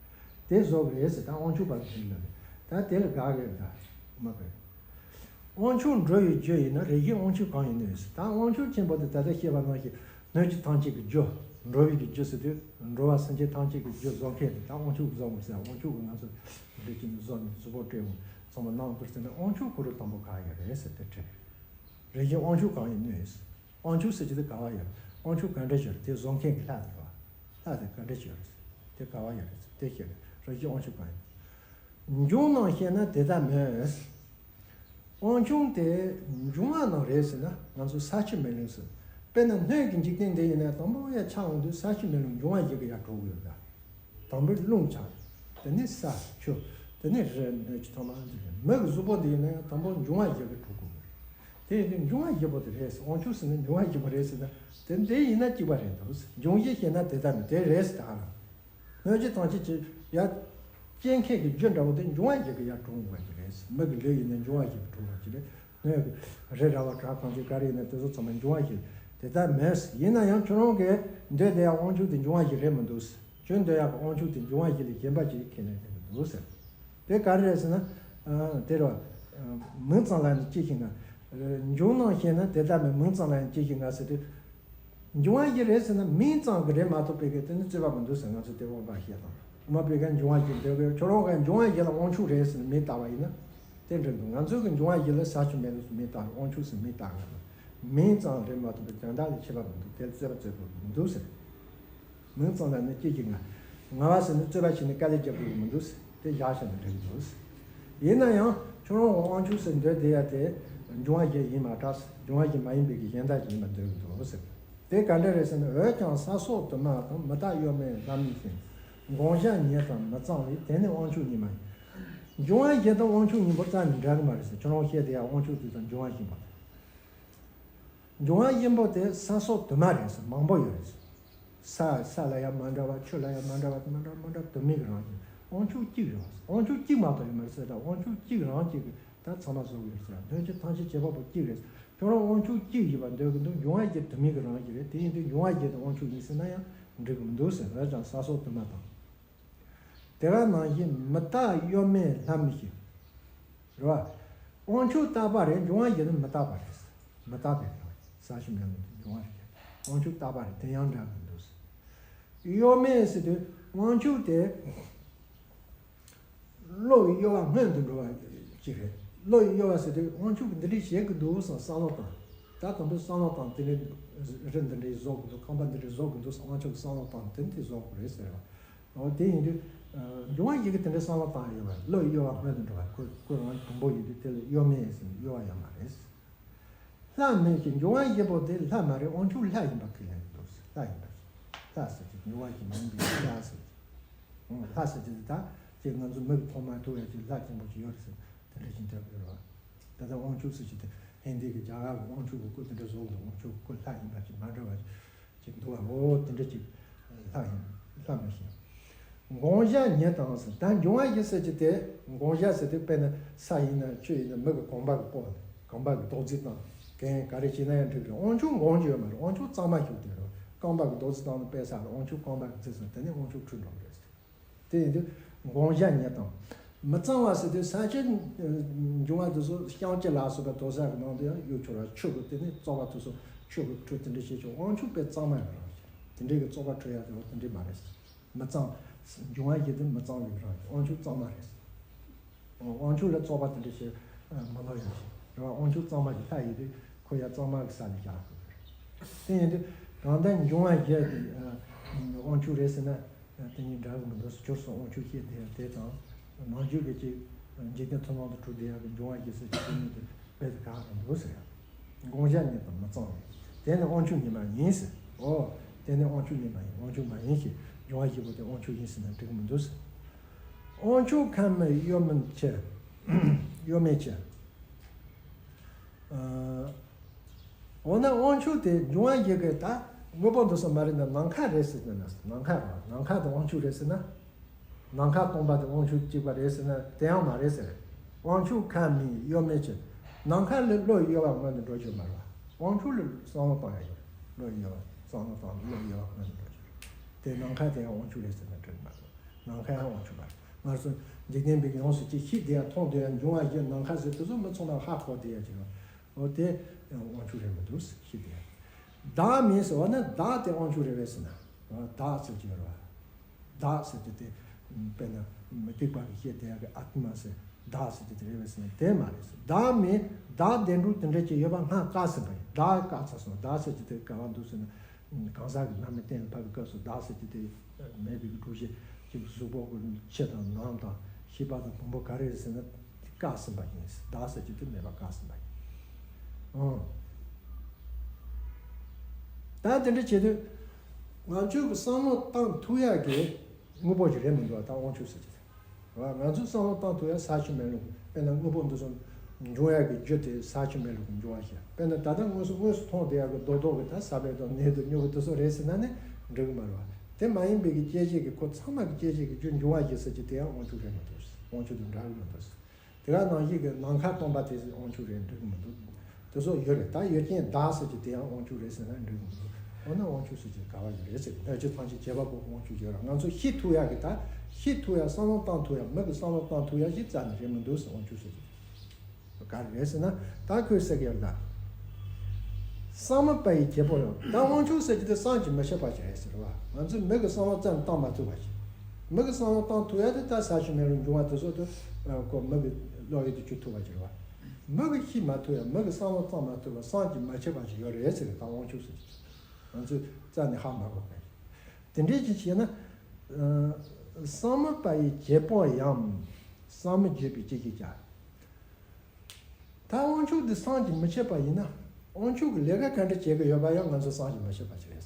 དེ་བཟོ་གི་རེད་ཟེར། ད་དབང་ཕྱུག་པ་གིས་ཞིག་ལབ་རེད། ད་དེ་ལ་དགག་གི་རེད། ད་མ་དགག་དབང་ཕྱུག་འགྲོ་བའི་རྒྱུ་ཡིན་ན། རིགས་ཀྱི་དབང་ཕྱུག་གང་ཡིན་ནུས། ད་དབང་ཕྱུག་ཆེན་པོ་དེ་ད་ལྟ་བཤད་པ་ནང་བཞིན་སྣོད་བཅུད་ཐམས་ཅད་ཀྱི་རྒྱུ། འགྲོ་བའི་གི་རྒྱུ་ཟེར་དུས་འགྲོ་བ་སེམས་ཅན་ཐམས་ཅད་ཀྱི་རྒྱུ་བཟོ་མཁན་དེ་ད་དབང་ཕྱུག་བཟོ་དགོས་ཟེར། དབང་ཕྱུག་གིས་ང་ཚོ་འདི་བྱས་ནས་བཟོ་ནས་གཟུགས་པོ་སྤྲད་འོང་། ཚང་མ་གནང་དགོས་ཟེར་ན་དབང་ཕྱུག་ཁོ་རང་དང་པོ་ག་ཡོད་རེད་ཟེར་དེ་དྲིས། རིགས་ཀྱི་དབང་ཕྱུག་གང་ཡིན་ནུས། དབང་ཕྱུག་ཟེར་གྱི་དེ་ག་བ་ཡོད། དབང་ཕྱུག་ག་འདྲ་ཞིག་ཡོད་རེད། དེ་བཟོ་མཁན་གྱི་ལྷ་དེ་རེད་བ། ལྷ་དེ་ག་འདྲ་ཞིག་ཡོད་རེད། དེ་ག་བ་ཡོད་རེད། དེ་ཤེས་རེད། རིགས་ཀྱི་དབང་ཕྱུག་གང་ཡིན། འབྱུང་རྣམས་ཤེས་ན་དེ་ལྟ་མིན། དབང་ཕྱུག་དེ་འབྱུང་བ་རྣམས་རེད་ཟེར་ན་ང་ཚོ་ས་ཆུ་མེ་རླུང་ཟེར། དཔེར་ན་སྣོད་ཀྱི་འཇིག་རྟེན་འདི་ཡིན་ན་དང་པོ་ཡར་ཆགས་འོང་དུས་ས་ཆུ་མེ་རླུང་འབྱུང་བ་བཞི་གིས་ཡར་གྲུབ་ཀྱི་ཡོད་ད། དང་པོ་རླུང་ཆགས། དེ་ནས་ས་ཆུ། དེ་ནས་རི་སྣོད་ཀྱི་ཐོག་མ་འདི་རེད། མི་གི་གཟུགས་པོ་འདི་ཡིན་ན་ཡང་དང་པོ་འབྱུང་བ་བཞི་གིས་གྲུབ་དགོས་ཀྱི་རེད། དེ་ཡིན་དུས་འབྱུང་བ་བཞི་པོ་དེ་རེད་ཟེར། དབང་ཕྱུག་ཟེར་ན་འབྱུང་བ་བཞི་པོ་རེད་ཟེར་ན་དེ་འདི་ཡིན་ན་གཅིག་པ་རེད་འདུག་འབྱུང་བཞི་ཤེས་ན་དེ་ལྟ་མིན། དེ་རེད་ཟེར་ད་ག་རང་། སྣོད་བཅུད་ཐམས་ཅད་ཀྱི་ཡར་སྐྱེ་མཁན་གྱི་རྒྱུ་འདྲ་བོ་དེ་འབྱུང་བ་བཞི་གིས་ཡར་གྲུབ་དགོས་ཀྱི་རེད། མི་གི་ལུས་ཡིན་ན་འབྱུང་བ་བཞི་གིས་གྲུབ་དགོས་ཀྱི་རེད། སྣོད་ཀྱི་རི་ར་བ་བྲག་གང་ཅི་ག་རེ་ཡིན་ན་དེ་ཚོ་ཚང་མ་འབྱུང་བ་བཞི་དེ་ལྟར་མེད། ཡིན་ན་ཡང་ཁྱོད་རང་གིས་འདོད་བསྡད་ཡག་དབང་ཕྱུག་དེ་འབྱུང་བ་བཞི་རེད་མི་འདུག་ཁྱོད་འདོད་ཡག་གི་དབང་ཕྱུག་དེ་འབྱུང་བ་བཞི་ལས་གཞན་པ་ཅིག་ཁས་ལེན་བྱེད་ཀྱི་འདུག་ཟེར། དེ་ག་རེ་རེད་ཟེར་ན། དེ་རེད་བ། མིང་ཙམ་ལ་ནི་སྐྱེ་ཞིང་འགག་འབྱུང་རྣམས་ཤེས་ན་དེ་ལྟ་མིན། མིང་ཙམ་ལ་ནི་སྐྱེ་ཞིང་འགག་ཟེར་དུས། འབྱུང་བ་བཞི་རེད་ཟེར་ན་མིང་ཙམ་གྱིས་རེད་མ་གཏོགས་པའི་གི་དེ་ནི་རྩོད་པ་མི་འདུག་ཟེར། ང་ཚོ་དེ་དབང་པ་བཤད་དང་། མ་པའི་ག་འབྱུང་བ་བཞི་འདོད་གི་ཁྱོད་རང་ག་འབྱུང་བ་བཞི་ལ་དབང་ཕྱུག་རེད་ཟེར་ནས་མིང་བཏགས་པ་ཡིན་ན། དེ་འགྲིག་འདུག་ང་ཚོ་གི་འབྱུང་བ་བཞི་ལ་ས་ཆུ་མེ་རླུང་ཟེར་མིང་བཏགས། དབང་ཕྱུག་ཟེར་མིང་བཏགས་ཡོད་ན། མིང་ཙམ་རེད་མ་གཏོགས་པའི་དོན་དག་ལ་ཁྱད་པར་མི་འདུག་དེ་རྩོད་པ་རྩོད་དགོས་མི་འདུག་ཟེར། མིང་ཙམ་ལ་ནི་སྐྱེ་ཞིང་འགག་འགག་པ་ཟེར་ནས་རྩོད་པ་བྱས་ནས་དཀའ་ལས་རྒྱག་དགོས་མི་འདུག་དེ་བཞག་བཞག་ན་འགྲིག་གི་འདུག་ཡིན་ན་ཡང་ཁྱོད་རང་གི་དབང་ཕྱུག་ཟེར་འདོད་བསྡད་ཡ་དེ་འབྱུང་བ་བཞི་ཡིན་མ་ཐག་འབྱུང་བ་བཞི་མ་ཡིན་པའི་གི་གཞན་དག་ཅིག་ཡིན་པར་འདོད་ཀྱི་འདུག་ཟེར། དེ་ག་འདྲ་རེད་ཟེར་ན། འོན་ཀྱང་ས་སོགས་དུ་མ་དང་། མི་རྟག་གཡོ་མེད་ལྷ་མིན་ཞིང་། འགོག་བྱ་ཉིད་དང་མི་གཙང་བས། དེ་ནི་དབང་ཕྱུག་གཉིས་མ་ཡིན། འབྱུང་བ་བཞི་དང་དབང་ཕྱུག་གཉིས་པོ་རྩ་ནས་འདྲ་གི་མ་རེད་ཟེར། ཁྱོད་རང་བཤད་དེ་ཡང་དབང་ཕྱུག་དེ་དང་འབྱུང་བ་བཞི་པོ་དང་། འབྱུང་བ་བཞི་པོ་དེ་ས་སོགས་དུ་མ་རེད་ཟེར། མང་པོ་ཡོད་རེད་ཟེར། ས་ས་ལ་ཡང་མ་འདྲ་བ། ཆུ་ལ་ཡང་མ་འདྲ་བ། མ་འདྲ་མ་འདྲ་དུ་མའི་གི་རང་བཞིན། དབང་ཕྱུག་གཅིག་རེད་བ། དབང་ཕྱུག་གཅིག་མ་གཏོགས་ཡོད་མ་རེད་ཟེར། ད་དབང་ཕྱུག་གཅིག་རང་གཅིག་གི་ ད་ཚང་མ་བཟོ་གི་ཡོད་ཟེར། སྣོད་བཅུད་ཐམས་ཅད་བྱེད་པ་པོ་གཅིག་རེད། ཁྱོད་རང་དབང་ཕྱུག་གཅིག་ཡིན་པར་འདོད་ཀྱི་འདུག་འབྱུང་བ་བཞི་དུ་མའི་གི་རང་བཞིན་རེད། དེ་ཡིན་དུས་འབྱུང་བ་བཞི་དེ་དབང་ཕྱུག་ཡིན་ཟེར་ན་ཡང་འགྲིག་གི་མི་འདུག་ཟེར། འོན་ཀྱང་ས་སོགས་དུ་མ་དང་། དེ་ག་ནང་བཞིན་མི་རྟག་གཡོ་མེད་ལྷ་མི་ཤིགས། རེད་བ། དབང་ཕྱུག་རྟག་པ་རེད། འབྱུང་བ་བཞི་ནི་མི་རྟག་པ་རེད། མི་རྟག་པའི་རང་བཞིན། ས་ཕྱི་མེ་ལོང་དུ་འབྱུང་བ་རེད། དབང་ཕྱུག་རྟག་པ་རེད། དེ་ཡང་འདྲ་གི་མི་འདུག་ཟེར། གཡོ་མེད་ཟེར་དུས་དབང་ཕྱུག་དེ། བློ་ཡི་གཡོ་བ་སྔོན་དུ་འགྲོ་བ་ཅིག་རེད། བློ་ཡི་གཡོ་བ་ཟེར་དུས་དབང་ཕྱུག་གིས་འདི་འདྲས་བྱེད་ཀྱི་འདུག་བསམ་བསམ་བློ་བཏང་། ད་དང་པོ་བསམ་བློ་བཏང་། དེ་ནས་རི་འདི་འདྲས་བཟོ་གི་འདུག་རྐང་པ་འདི་འདྲས་བཟོ་གི་འདུག་བསམ། དབང་ཕྱུག་གིས་བསམ་བློ་བཏང་། དེ་ནས་དེ་བཟོ་དགོས་རེད་ཟེར་བ། འོ་དེ་ཡིན་དུས། འབྱུང་བ་བཞི་གིས་དེ་འདྲས་བསམ་བློ་བཏང་ཡོད་པ་རེད། བློ་ཡི་གཡོ་བ་སྔོན་དུ་འགྲོ་བ། ཁོ་ཁོ་རང་དང་པོ་ཡིན་དུས་དེ་ལ་གཡོ་མེད་ཟེར་ནས་གཡོ་བ་ཡོད་མ་རེད། ལྷ་མི་ཤིགས། འབྱུང་བ་བཞི་པོ་དེ་ལྷ་མ་རེད། དབང་ཕྱུག་ལྷ་ཡིན་པ་ཁས་ལེན་འདུག་ལྷ་ཡིན་པ། ལྷ་ཟེར་གྱི་འབྱུང་བ་བཞི་མིན་པའི་ལྷ་ཟེར་གྱི། ཨང་། ལྷ་ཟེར་གྱི་དེ་ད་ཅིག་ང་ཚོ་མིག་གིས་མཐོང་མ་ཐུབ་ཡ་ཅིག་ལྷ་ཆེན་པོ་ཅིག་ཡོད་རེད་ཟེར། དེ་འདྲ་ཞིག་འདྲ་དགོས་རེད་བ། ད་ལྟ་དབང་ཕྱུག་ཟེར་གྱི་དེ་ཧིན་དི་གི་རྒྱ་གར་གི་དབང་ཕྱུག་གི་སྐུ་དེ་འདྲ་བཟོ་གི་འདུག་དབང་ཕྱུག་གི་སྐུ་ལྷ་ཡིན་པ་ཅིག་མ་འདྲ་བ་ཅིག་འདུག་བ། འོ་དེ་འདྲ་ཅིག་ལྷ་ཡིན། ལྷ་མི་ཤིགས། འགོང་བྱ་ཉིད་དང་ཟེར། ད་འབྱུང་བ་བཞི་ཟེར་གྱི་དེ། འགོང་བྱ་ཟེར་དུས་དཔེར་ན་ས་ཡིན་ན་ཆུ་ཡིན་ན་མི་གི་གོམ་པ་གི་སྤོ་ནས་གོམ་པ་གི་རྡོག་རྫིས་བཏང་། གན་ག་རེ་བྱས་ན་ཡང་འགྲིག་རེད། དབང་ཕྱུག་འགོང་རྒྱུ་ཡོད་མ་རེད། དབང་ཕྱུག་གཙང་མ་ཞིག་དེ་རེད། རྐང་པ་གི་རྡོག་རྫིས་བཏང་ནས་དཔེ་ས་ལ་དབང་ཕྱུག་རྐང་པ་གི་རྫིས་སོང་། དེ་ནས་དབང་ཕྱུག་འཁྲུད་འགྲོ་གི་རེད། དེ་ཡིན་དུས་འགོང་བྱ་ཉིད་དང་། མི་གཙང་བ་ཟེར་དུས་ས་ཆུ་འབྱུང་བ་དེ་ཚོ་བཤང་གཅི་ལ་སོགས་པ་དོ་ས་གི་ནང་དུ་ཡང་གཡུག་ཆོག་ར། ཆུ་གི་དེ་ནས་བཙོག་པ་དེ་ཚོ་ཆུ་གི་འཁྲུད། དེ་འདྲ་བྱེད་ཆོག་དབང་ཕྱུག་དཔེ་གཙང་མ་ཡོད་རང་བྱས། དེ་འདྲའི་གི་བཙོག་པ་འཁྲུད་ཡ་དེ་བ་དེ་འདྲའི་མ་རེད། མི་གཙང་། འབྱུང་བ་བཞི་དེ་མི་གཙང་བའི་རང་བྱས། དབང་ཕྱུག་གཙང་མ་རེད། དབང་ཕྱུག་ལ་བཙོག་པ་དེ་འདྲ་བྱེད་མི་ལོ་ཡོད་ཞིག་རེད་བ། དབང་ཕྱུག་གཙང་མ་གི་ལྷ་ཡིན་དུས་ཁོ་ཡ་གཙང་མ་གི་ས་ནས་བཞག་དགོས་རེད། དེ་ཡིན་དུས་གང་ལྟར་འབྱུང་བ་བཞི་དེ་དབང་ཕྱུག་རེད་ཟེར་ན། དེ་གཉིས་འདྲ་གི་མི་འདུག་སྐྱོར་སོང་། དབང་ཕྱུག་བཤད་དེ་ཡང་དེ་དང་། ནང་རྒྱུད་ཀྱི་ཅིག་འཇིག་རྟེན་མཐོང་སྣང་དུ་གྲུབ་བསྡད་ཡག་གི་འབྱུང་བ་བཞི་ཟེར་གྱི་དེ་གཉིས་དེ་རྦད་དེ་དགག་གི་འདུག་ཟེར་ཡ། འགོང་བྱ་ཉིད་དང་མི་གཙང་བའི། དེ་ནི་དབང་ཕྱུག་ཉིད་མ་ཡིན་ཟེར། ཨོ། དེ་ནི་དབང་ཕྱུག་ཉིད་མ་ཡིན། དབང་ཕྱུག་མ་ཡིན་ཞེས་འབྱུང་བ་བཞི་པོ་དེ་དབང་ཕྱུག་ཡིན་ཟེར་ན་འགྲིག་གི་མི་འདུག་ཟེར། དབང་ཕྱུག་ཁམས་མི་གཡོ་མེད་ཕྱིར། གཡོ་མེད་ཕྱིར། ཨ། འོ་ན་དབང་ཕྱུག་དེ་འབྱུང་བ་བཞི་གི་ད་དངོས་པོ་འདུག་ས་མ་རེད་ན། ནམ་མཁའ་རེད་ཟེར་ན། ནམ་མཁའ་རེད། ནམ་མཁའ་དེ་དབང་ཕྱུག་རེད་ཟེར་ན། ནམ་མཁའ་སྟོང་པ་དེ་དབང་ཕྱུག་གཅིག་པ་རེད་ཟེར་ན་དེ་ཡང་མ་རེད་ཟེར། དབང་ཕྱུག་ཁམས་མི་གཡོ་མེད་ཕྱིར། ནམ་མཁའ་ལ་བློ་གཡོ་བ་སྔོན་དུ་འགྲོ་རྒྱུ་མ་རེད། དབང་ཕྱུག་ལ་བསམ་བློ་བཏང་ཡ་ཡོད། བློ་གཡོ་བ། བསམ་བློ་བཏང་བློ་གཡོ་བ་སྔོན་དུ་འགྲོ་རྒྱུ་རེད། དེ་ནམ་མཁའ་དེ་ཡང་དབང་ཕྱུག་རེད་ཟེར་ན་འགྲིག་མ་རེད། ནམ་མཁའ་ཡང་དབང་ཕྱུག་མ་རེད། ང་ཚོ་འཇིག་རྟེན་པའི་ཡོངས་སུ་ཅིག་ཤེས་བསྡད་ཡ། མཐོང་བསྡད་ཡ། འབྱུང་བ་བཞི་ནམ་མཁའ་ཟེར་དེ་ཚོ་མི་ཚང་མ་ཧ་གོ་བསྡད་ཡ་ཅིག་རེད། འོ་དེ་དབང་ཕྱུག་རེད་མི་འདུག་ཤེས་བསྡད་ཡ། བདག་མེད་ཟེར་བ་ན་བདག་དེ་དབང་ཕྱུག་རེད་པས་ཟེར་ན། བདག་ཟེར་གྱི་ཡོད་རེད་བ། བདག་ཟེར་གྱི་དེ་དཔེར་ན་མུ་སྟེགས་པ་གིས་བཤད་བསྡད་ཡ་གི་ཨ་ཏི་མ་ཟེར། བདག་ཟེར་གྱི་དེ་རེད་པས་ཟེར་ན་དེ་མ་རེད་ཟེར། བདག་མེད། བདག་བདེན་གྲུབ་དེ་འདྲ་ཅིག་ཡོད་པ་སྔར་བཀག་ཟིན་པ་ཡིན། བདག་བཀག་ཚར་སོང་། བདག་ཟེར་གྱི་དེ་ག་བ་འདུག་ཟེར་ན། གང་ཟག་གི་རྣམ་སྨིན་གཏན་ལ་ཕབ་པའི་སྐབས་སུ་བདག་ཟེར་གྱི་དེ་མེད་པའི་གི་སྒྲུབ་བྱེད་ཅིག་གཟུགས་པོ་གི་ཕྱི་དང་ནང་དང་ཤེས་པ་དང་བུམ་པ་ག་རེ་རེད་ཟེར་ན་བཀག་ཟིན་པ་ཡིན། བདག་ཟེར་གྱི་དེ་མེད་པ་བཀག་ཟིན་པ་ཡིན། ཨང་། ད་དེ་འདྲ་བྱེད་དུས་ང་ཚོས་གི་བསམ་བློ་བཏང་ཐུབ་ཡག་གི་དངོས་པོ་ཞིག་རེད་མི་འདུག་ད་དབང་ཕྱུག་ཟེར་གྱི་དེ། རེད་བ། ང་ཚོས་བསམ་བློ་བཏང་ཐུབ་ཡ་ས་ཆུ་མེ་རླུང་། དཔེར་ན་དངོས་པོ་འདི་ཚོ་འབྱུང་ཡ་གི་རྒྱུ་དེ་ས་ཆུ་མེ་རླུང་གི་འབྱུང་བ་ཞིག་དཔེར་ན་ད་ལྟ་དངོས་སུ་དངོས་སུ་མཐོང་བསྡད་ཡ་གི་རྡོག་རྡོག་གི་ད་ས་བོན་དང་ནས་དང་སྨྱུག་གུ་དེ་ཚོ་རེད་ཟེར་ན་ནི་འགྲིག་གི་མ་རེད་བ། དེ་མ་ཡིན་པའི་གི་སྐྱེ་མཆེད་ཀྱི་ཁོ་ཚང་མ་གི་སྐྱེ་མཆེད་ཀྱི་རྒྱུ་འབྱུང་བ་ཞིག་ཟེར་གྱི་དེ་ཡང་དབང་ཕྱུག་རེད་མི་འདུག་དབང་ཕྱུག་དང་འདྲ་གི་མི་འདུག་དེ་ག་ནང་བཞིན་གྱི་ནམ་མཁའ་སྟོང་པ་དེ་དབང་ཕྱུག་རེད་འགྲིག་གི་མི་འདུག་དེ་ཚོ་ཡོད་རེད། ད་ཡོད་རྐྱེན་བདག་ཟེར་གྱི་དེ་ཡང་དབང་ཕྱུག་རེད་ཟེར་ན་འགྲིག་གི་མི་འདུག་འོ་ན་དབང་ཕྱུག་ཟེར་གྱི་ག་བ་ཡོད་རེད་ཟེར། སྣོད་བཅུད་ཐམས་ཅད་བྱེད་པ་པོ་དབང་ཕྱུག་ཡོད་ར། ང་ཚོ་ཤེས་ཐུབ་ཡག་གི་ད་ཤེས་ཐུབ་ཡག་བསམ་བློ་བཏང་ཐུབ་ཡག་མི་གི་བསམ་བློ་བཏང་ཐུབ་ཡག་ཞིག་རྩ་ནས་རེད་མི་འདུག་ཟེར། དབང་ཕྱུག་ཟེར་གྱི་ག་རེ་རེད་ཟེར་ན། ད་ཁོས་ཟེར་གྱི་ཡོད་ལ། བསམ་མི་པ་ཡི་བྱེད་པོ་ཡང་ད་དབང་ཕྱུག་ཟེར་གྱི་དེ་བསམ་གྱིས་མི་ཁྱབ་པ་ཞིག་རེད་ཟེར་བ། ང་ཚོས་མི་གི་བསམ་བློ་རྩ་ནས་བཏང་མ་ཐུབ་པ་ཞིག་མི་གི་བསམ་བློ་བཏང་ཐུབ་ཡ་དེ་ད་ས་ཆུ་མེ་རླུང་འབྱུང་བ་དེ་ཚོ་དེ་ཁོ་མི་གི་བློ་ཡུལ་དུ་འཇུག་ཐུབ་པ་ཞིག་རེད་བ། མི་གི་ཤེས་མ་ཐུབ་ཡ་མི་གི་བསམ་བློ་བཏང་མ་ཐུབ་པ་བསམ་གྱིས་མི་ཁྱབ་པ་ཞིག་ཡོད་རེད་ཟེར་གྱི་ད་དབང་ཕྱུག་ཟེར་གྱི་ང་ཚོས་རྩ་ནས་ཧ་མ་གོ་མཁན་ཞིག་དེ་འདྲས་ཅིག་བྱས་ན། བསམ་མི་པ་ཡི་བྱེད་པོ་ཡང་། བསམ་མི་བརྗོད་པའི་སྐྱེ་མཆེད་ཀྱང་། ད་དབང་ཕྱུག་འདི་བསམ་གྱིས་མི་ཁྱབ་པ་ཡིན་ན། དབང་ཕྱུག་གིས་ལས་ཀ་ག་འདྲ་བྱེད་ཀྱི་ཡོད་པ་ཡང་ང་ཚོ་བསམ་གྱིས་མི་ཁྱབ་པ་ཞིག་རེད།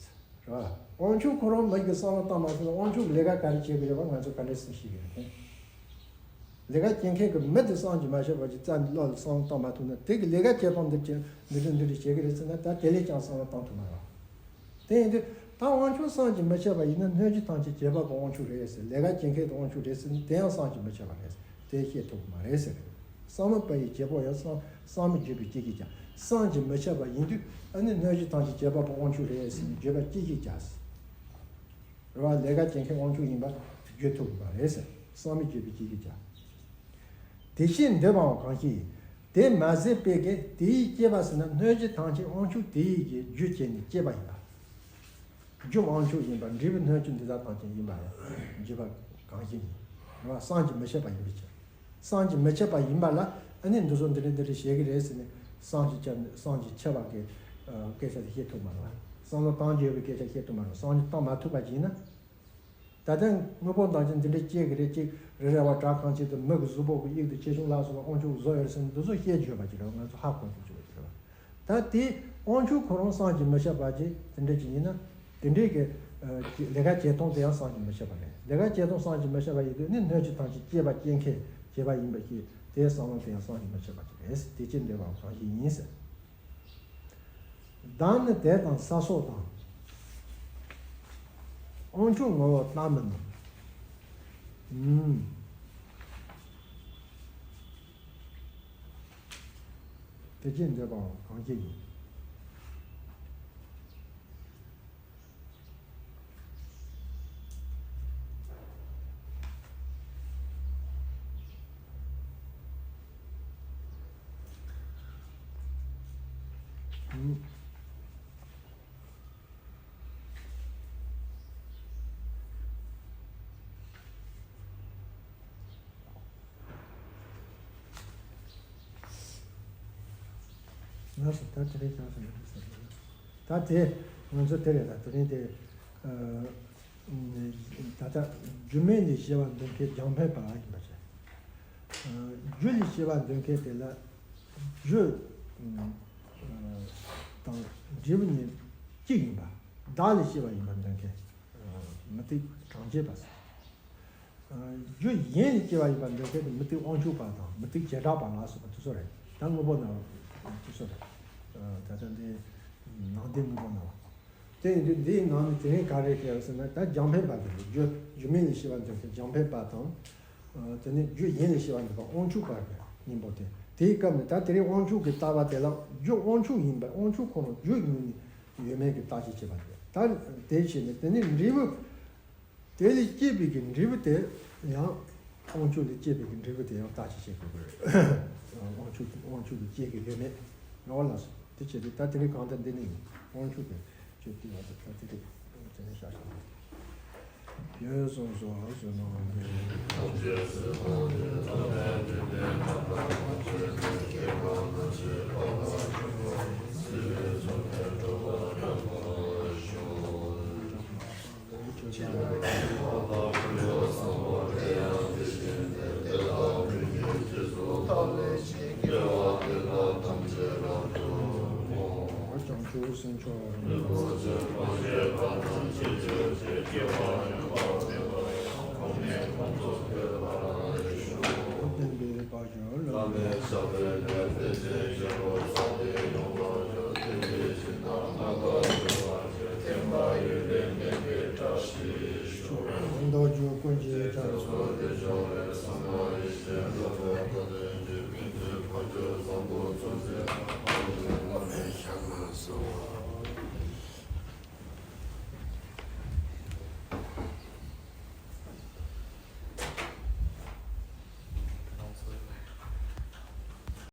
རེད་བ། དབང་ཕྱུག་ཁོ་རང་མི་གི་བསམ་བློ་བཏང་མ་ཐུབ་ན་དབང་ཕྱུག་གིས་ལས་ཀ་ག་རེ་བྱེད་ཀྱི་ཡོད་པ་ང་ཚོ་ག་འདྲ་སེ་ཤེས་ཀྱི་རེད། ལས་ཀ་བྱེད་མཁན་གྱི་མི་དེ་བསམ་གྱིས་མི་ཁྱབ་པ་ཅིག་རྩ་ནས་བློ་ལ་བསམ་བློ་བཏང་མ་ཐུབ་ན་དེ་གི་ལས་ཀ་བྱེད་སྟངས་འདི་བྱེད་འདི་འདྲ་འདི་འདྲ་བྱེད་ཀྱི་རེད་ཟེར་ན་ད་དེ་ལས་ཀྱང་བསམ་བློ་བཏང་ཐུབ་མ་རེད་བ། དེ་ཡིན་དུས་ད་དབང་ཕྱུག་བསམ་གྱིས་མི་ཁྱབ་པ་ཡིན་ན་སྣོད་བཅུད་ཐམས་ཅད་བྱེད་པ་པོ་དབང་ཕྱུག་རེད་ཟེར། ལས་ཀ་བྱེད་མཁན་དེ་དབང་ཕྱུག་རེད་ཟེར་ན་དེ་ཡང་བསམ་གྱིས་མི་ཁྱབ་པ་རེད་ཟེར། དེ་བཤད་ཐུབ་ཀྱི་མ་རེད་ཟེར། གསང་བ་པ་ཡི་བྱེད་པོ་ཡང་གསང་གསང་མི་བརྗོད་པའི་སྐྱེ་གི་ཀྱང་། གསང་གིས་མི་ཁྱབ་པ་ཡིན་དུས་ཨ་ནི་སྣོད་བཅུད་ཐམས་ཅད་བྱེད་པ་པོ་དབང་ཕྱུག་རེད་ཟེར་ནས་བརྗོད་པ་སྐྱེ་གི་ཀྱང་། རེད་བ། ལས་ཀ་བྱེད་མཁན་དབང་ཕྱུག་ཡིན་པ་བརྗོད་ཐུབ་པ་རེད་ཟེར། གསང་མི་བརྗོད་པའི་སྐྱེ་གི་ཀྱང་། དེ་ཕྱིར་འདོད་པའང་གང་ཞིག་ཡིན། དེ་མ་ཟད་པའི་གི་དེ་ཡིས་སྐྱེས་པ་ཟེར་ན་སྣོད་བཅུད་ཐམས་ཅད་དབང་ཕྱུག་དེ་ཡིས་ཀྱི་རྒྱུ་བྱས་ནས་སྐྱེས་པ་ཡིན་པ། རྒྱུ་དབང་ཕྱུག་ཡིན་པ་འབྲས་བུ་སྣོད་བཅུད་འདི་དག་ཐམས་ཅད་ཡིན་པ་ཡང་བརྗོད་པ་གང་ཞིག་ཡིན། རེད་བ། གསང་གིས་མི་ཁྱབ་པ་ཡིན་པའི་ཕྱིར། གསང་གིས་མི་ཁྱབ་པ་ཡིན་པ་ལ་ཨ་ནི་འདི་ཚོ་འདི་འདྲ་འདི་འདྲ་བྱེད་ཀྱི་རེད་ཟེར་ནས་གསང་གིས་ཁྱབ་གསང་གིས་ཁྱབ་པ་གི་ཨ་སྐད་ཆ་དེ་བཤད་ཐུབ་མ་རེད་བ། བསམ་བློ་བཏང་རྒྱུ་ཡོད་པའི་སྐད་ཆ་བཤད་ཐུབ་མ་རེད། གསང་གིས་བཏང་མ་ཐུབ་པ་ཅིག་ཡིན་ན། ད་ལྟ་དངོས་པོ་འདང་ཅན་འདི་འདྲ་སྐྱེ་གི་རེད། གཅིག་རི་རལ་བ་བྲག་ཁང་ཆེན་དུ་མི་གི་གཟུགས་པོ་གི་དབྱིབས་དུ་ཆེ་ཆུང་ལ་སོགས་པ་དབང་ཕྱུག་བཟོ་ཡོད་ཟེར་ནས་འདི་ཚོ་བཤད་བརྗོད་པ་ཅིག་རེད། ང་ཚོ་ཧ་གོ་ཐུབ་ཅིག་པ་ཅིག་རེད་བ། ད་དེ་དབང་ཕྱུག་ཁོ་རང་གསང་གིས་མི་ཁྱབ་པ་ཅིག་དེ་འདྲ་ཅིག་ཡིན་ན། དེ་འདྲའི་གི་ཨ་ལས་ཀ་བྱེད་སྟངས་དེ་ཡང་གསང་གིས་མི་ཁྱབ་པ་རེད། ལས་ཀ་བྱེད་སྟངས་གསང་གིས་མི་ཁྱབ་པ་ཡིན་དུས་ནི་སྣོད་བཅུད་ཐམས་ཅད་སྐྱེད་པ་སྐྱེད་མཁན་བྱེད་པ་ཡིན་པ་ཞིག་དེའི་བསམ་བློ་དེ་ཡང་གསང་གིས་མི་ཁྱབ་པ་ཅིག་རེད། དེ་ཕྱིར་འདོད་པའང་གང་ཞིག་ཡིན་ཟེར། བདག་ནི་དེ་དང་ས་སོགས་དང་། དབང་ཕྱུག་ངོ་བོ་རྟག་མིན་ནོ། ཨུམ། དེ་ཕྱིར་འདོད་པའང་གང་ཞིག་ཡིན། ཨུམ། ལགས་སོ། ད་དེ་རིང་ཆགས་སོང་། ད་དེ་ང་ཚོ་དེ་རེད། ད་དེ་རིང་དེ་ཨ་ད་ལྟ་རྒྱུ་མེད་ལས་སྐྱེ་བ་འདོད་མཁན་རྒྱང་འཕེན་པ་ཡིན་པ་བྱས། ཨ་རྒྱུ་ལས་སྐྱེ་བ་འདོད་མཁན་དེ་ལ་རྒྱུ་ཨ་དང་འབྲས་བུ་གཉིས་གཅིག་ཡིན་པ། བདག་ལས་སྐྱེ་བ་ཡིན་པ་འདོད་མཁན་ཨ་མུ་སྟེགས་གྲངས་ཅན་པ་ཟེར། རྒྱུ་གཞན་ལས་སྐྱེ་བ་ཡིན་པ་འདོད་མཁན་དེ་མུ་སྟེགས་དབང་ཕྱུག་པ་དང་མུ་སྟེགས་བྱེ་བྲག་པ་ལ་སོགས་པ་དེ་ཚོ་རེད། ད་དངོས་པོ་ནང་དེ་ཚོ་རེད། ད་ལྟ་འདི་ནང་བསྟན་དངོས་པོ་ནང་། དེ་ཡིན་དུས་འདིའི་ནང་ནས་དེ་རིང་ག་རེ་བཤད་ཟེར་ན། ད་རྒྱང་འཕེན་པ་དེ་རེད། རྒྱུ་རྒྱུ་མེད་ལས་སྐྱེ་བ་འདོད་མཁན་རྒྱང་འཕེན་པ་དང་། དེ་ནས་རྒྱུ་གཞན་ལས་སྐྱེ་བ་འདོད་པ་དབང་ཕྱུག་པ་གི་གཉེན་པོ་དེ། དེའི་སྐབས་ནས་ད་དེ་རིང་དབང་ཕྱུག་གི་ལྟ་བ་དེ་ལ་རྒྱུ་དབང་ཕྱུག་ཡིན་པ། དབང་ཕྱུག་ཁོ་རང་རྒྱུ་ཡིན་ནས་ཡོད་མེད་ཀྱི་བརྟག་དཔྱད་བྱེད་པ་རེད། ད་དེ་བྱས་ནས་དེ་ནས་འབྲས་བུ། དེ་ལས་སྐྱེས་པའི་གི་འབྲས་བུ་དེ་ཡང་། དབང་ཕྱུག་ལས་སྐྱེས་པའི་གི་འབྲས་བུ་དེ་ཡང་བརྟག་དཔྱད་བྱེད་དགོས་ཀྱི་རེད། དབང་ཕྱུག་དབང་ཕྱུག་ལས་སྐྱེས་ཀྱི་ཡོད་མེད། རེད་བ། ལགས་སོ། དེ་བྱེད་དུས་ད་དེ་རིང་གང་ལྟར་འདི་ནི་དབང་ཕྱུག་གི་ཆོས་བསྟན་པ་དེ་ད་དེ་རིང་དེ་ནས་བཤད་བཞག་ཡོད་གསུངས་སོ། ཟེར་ན། མདོ་རྒྱུད་ཀུན་གྱི་གྲགས་སུ།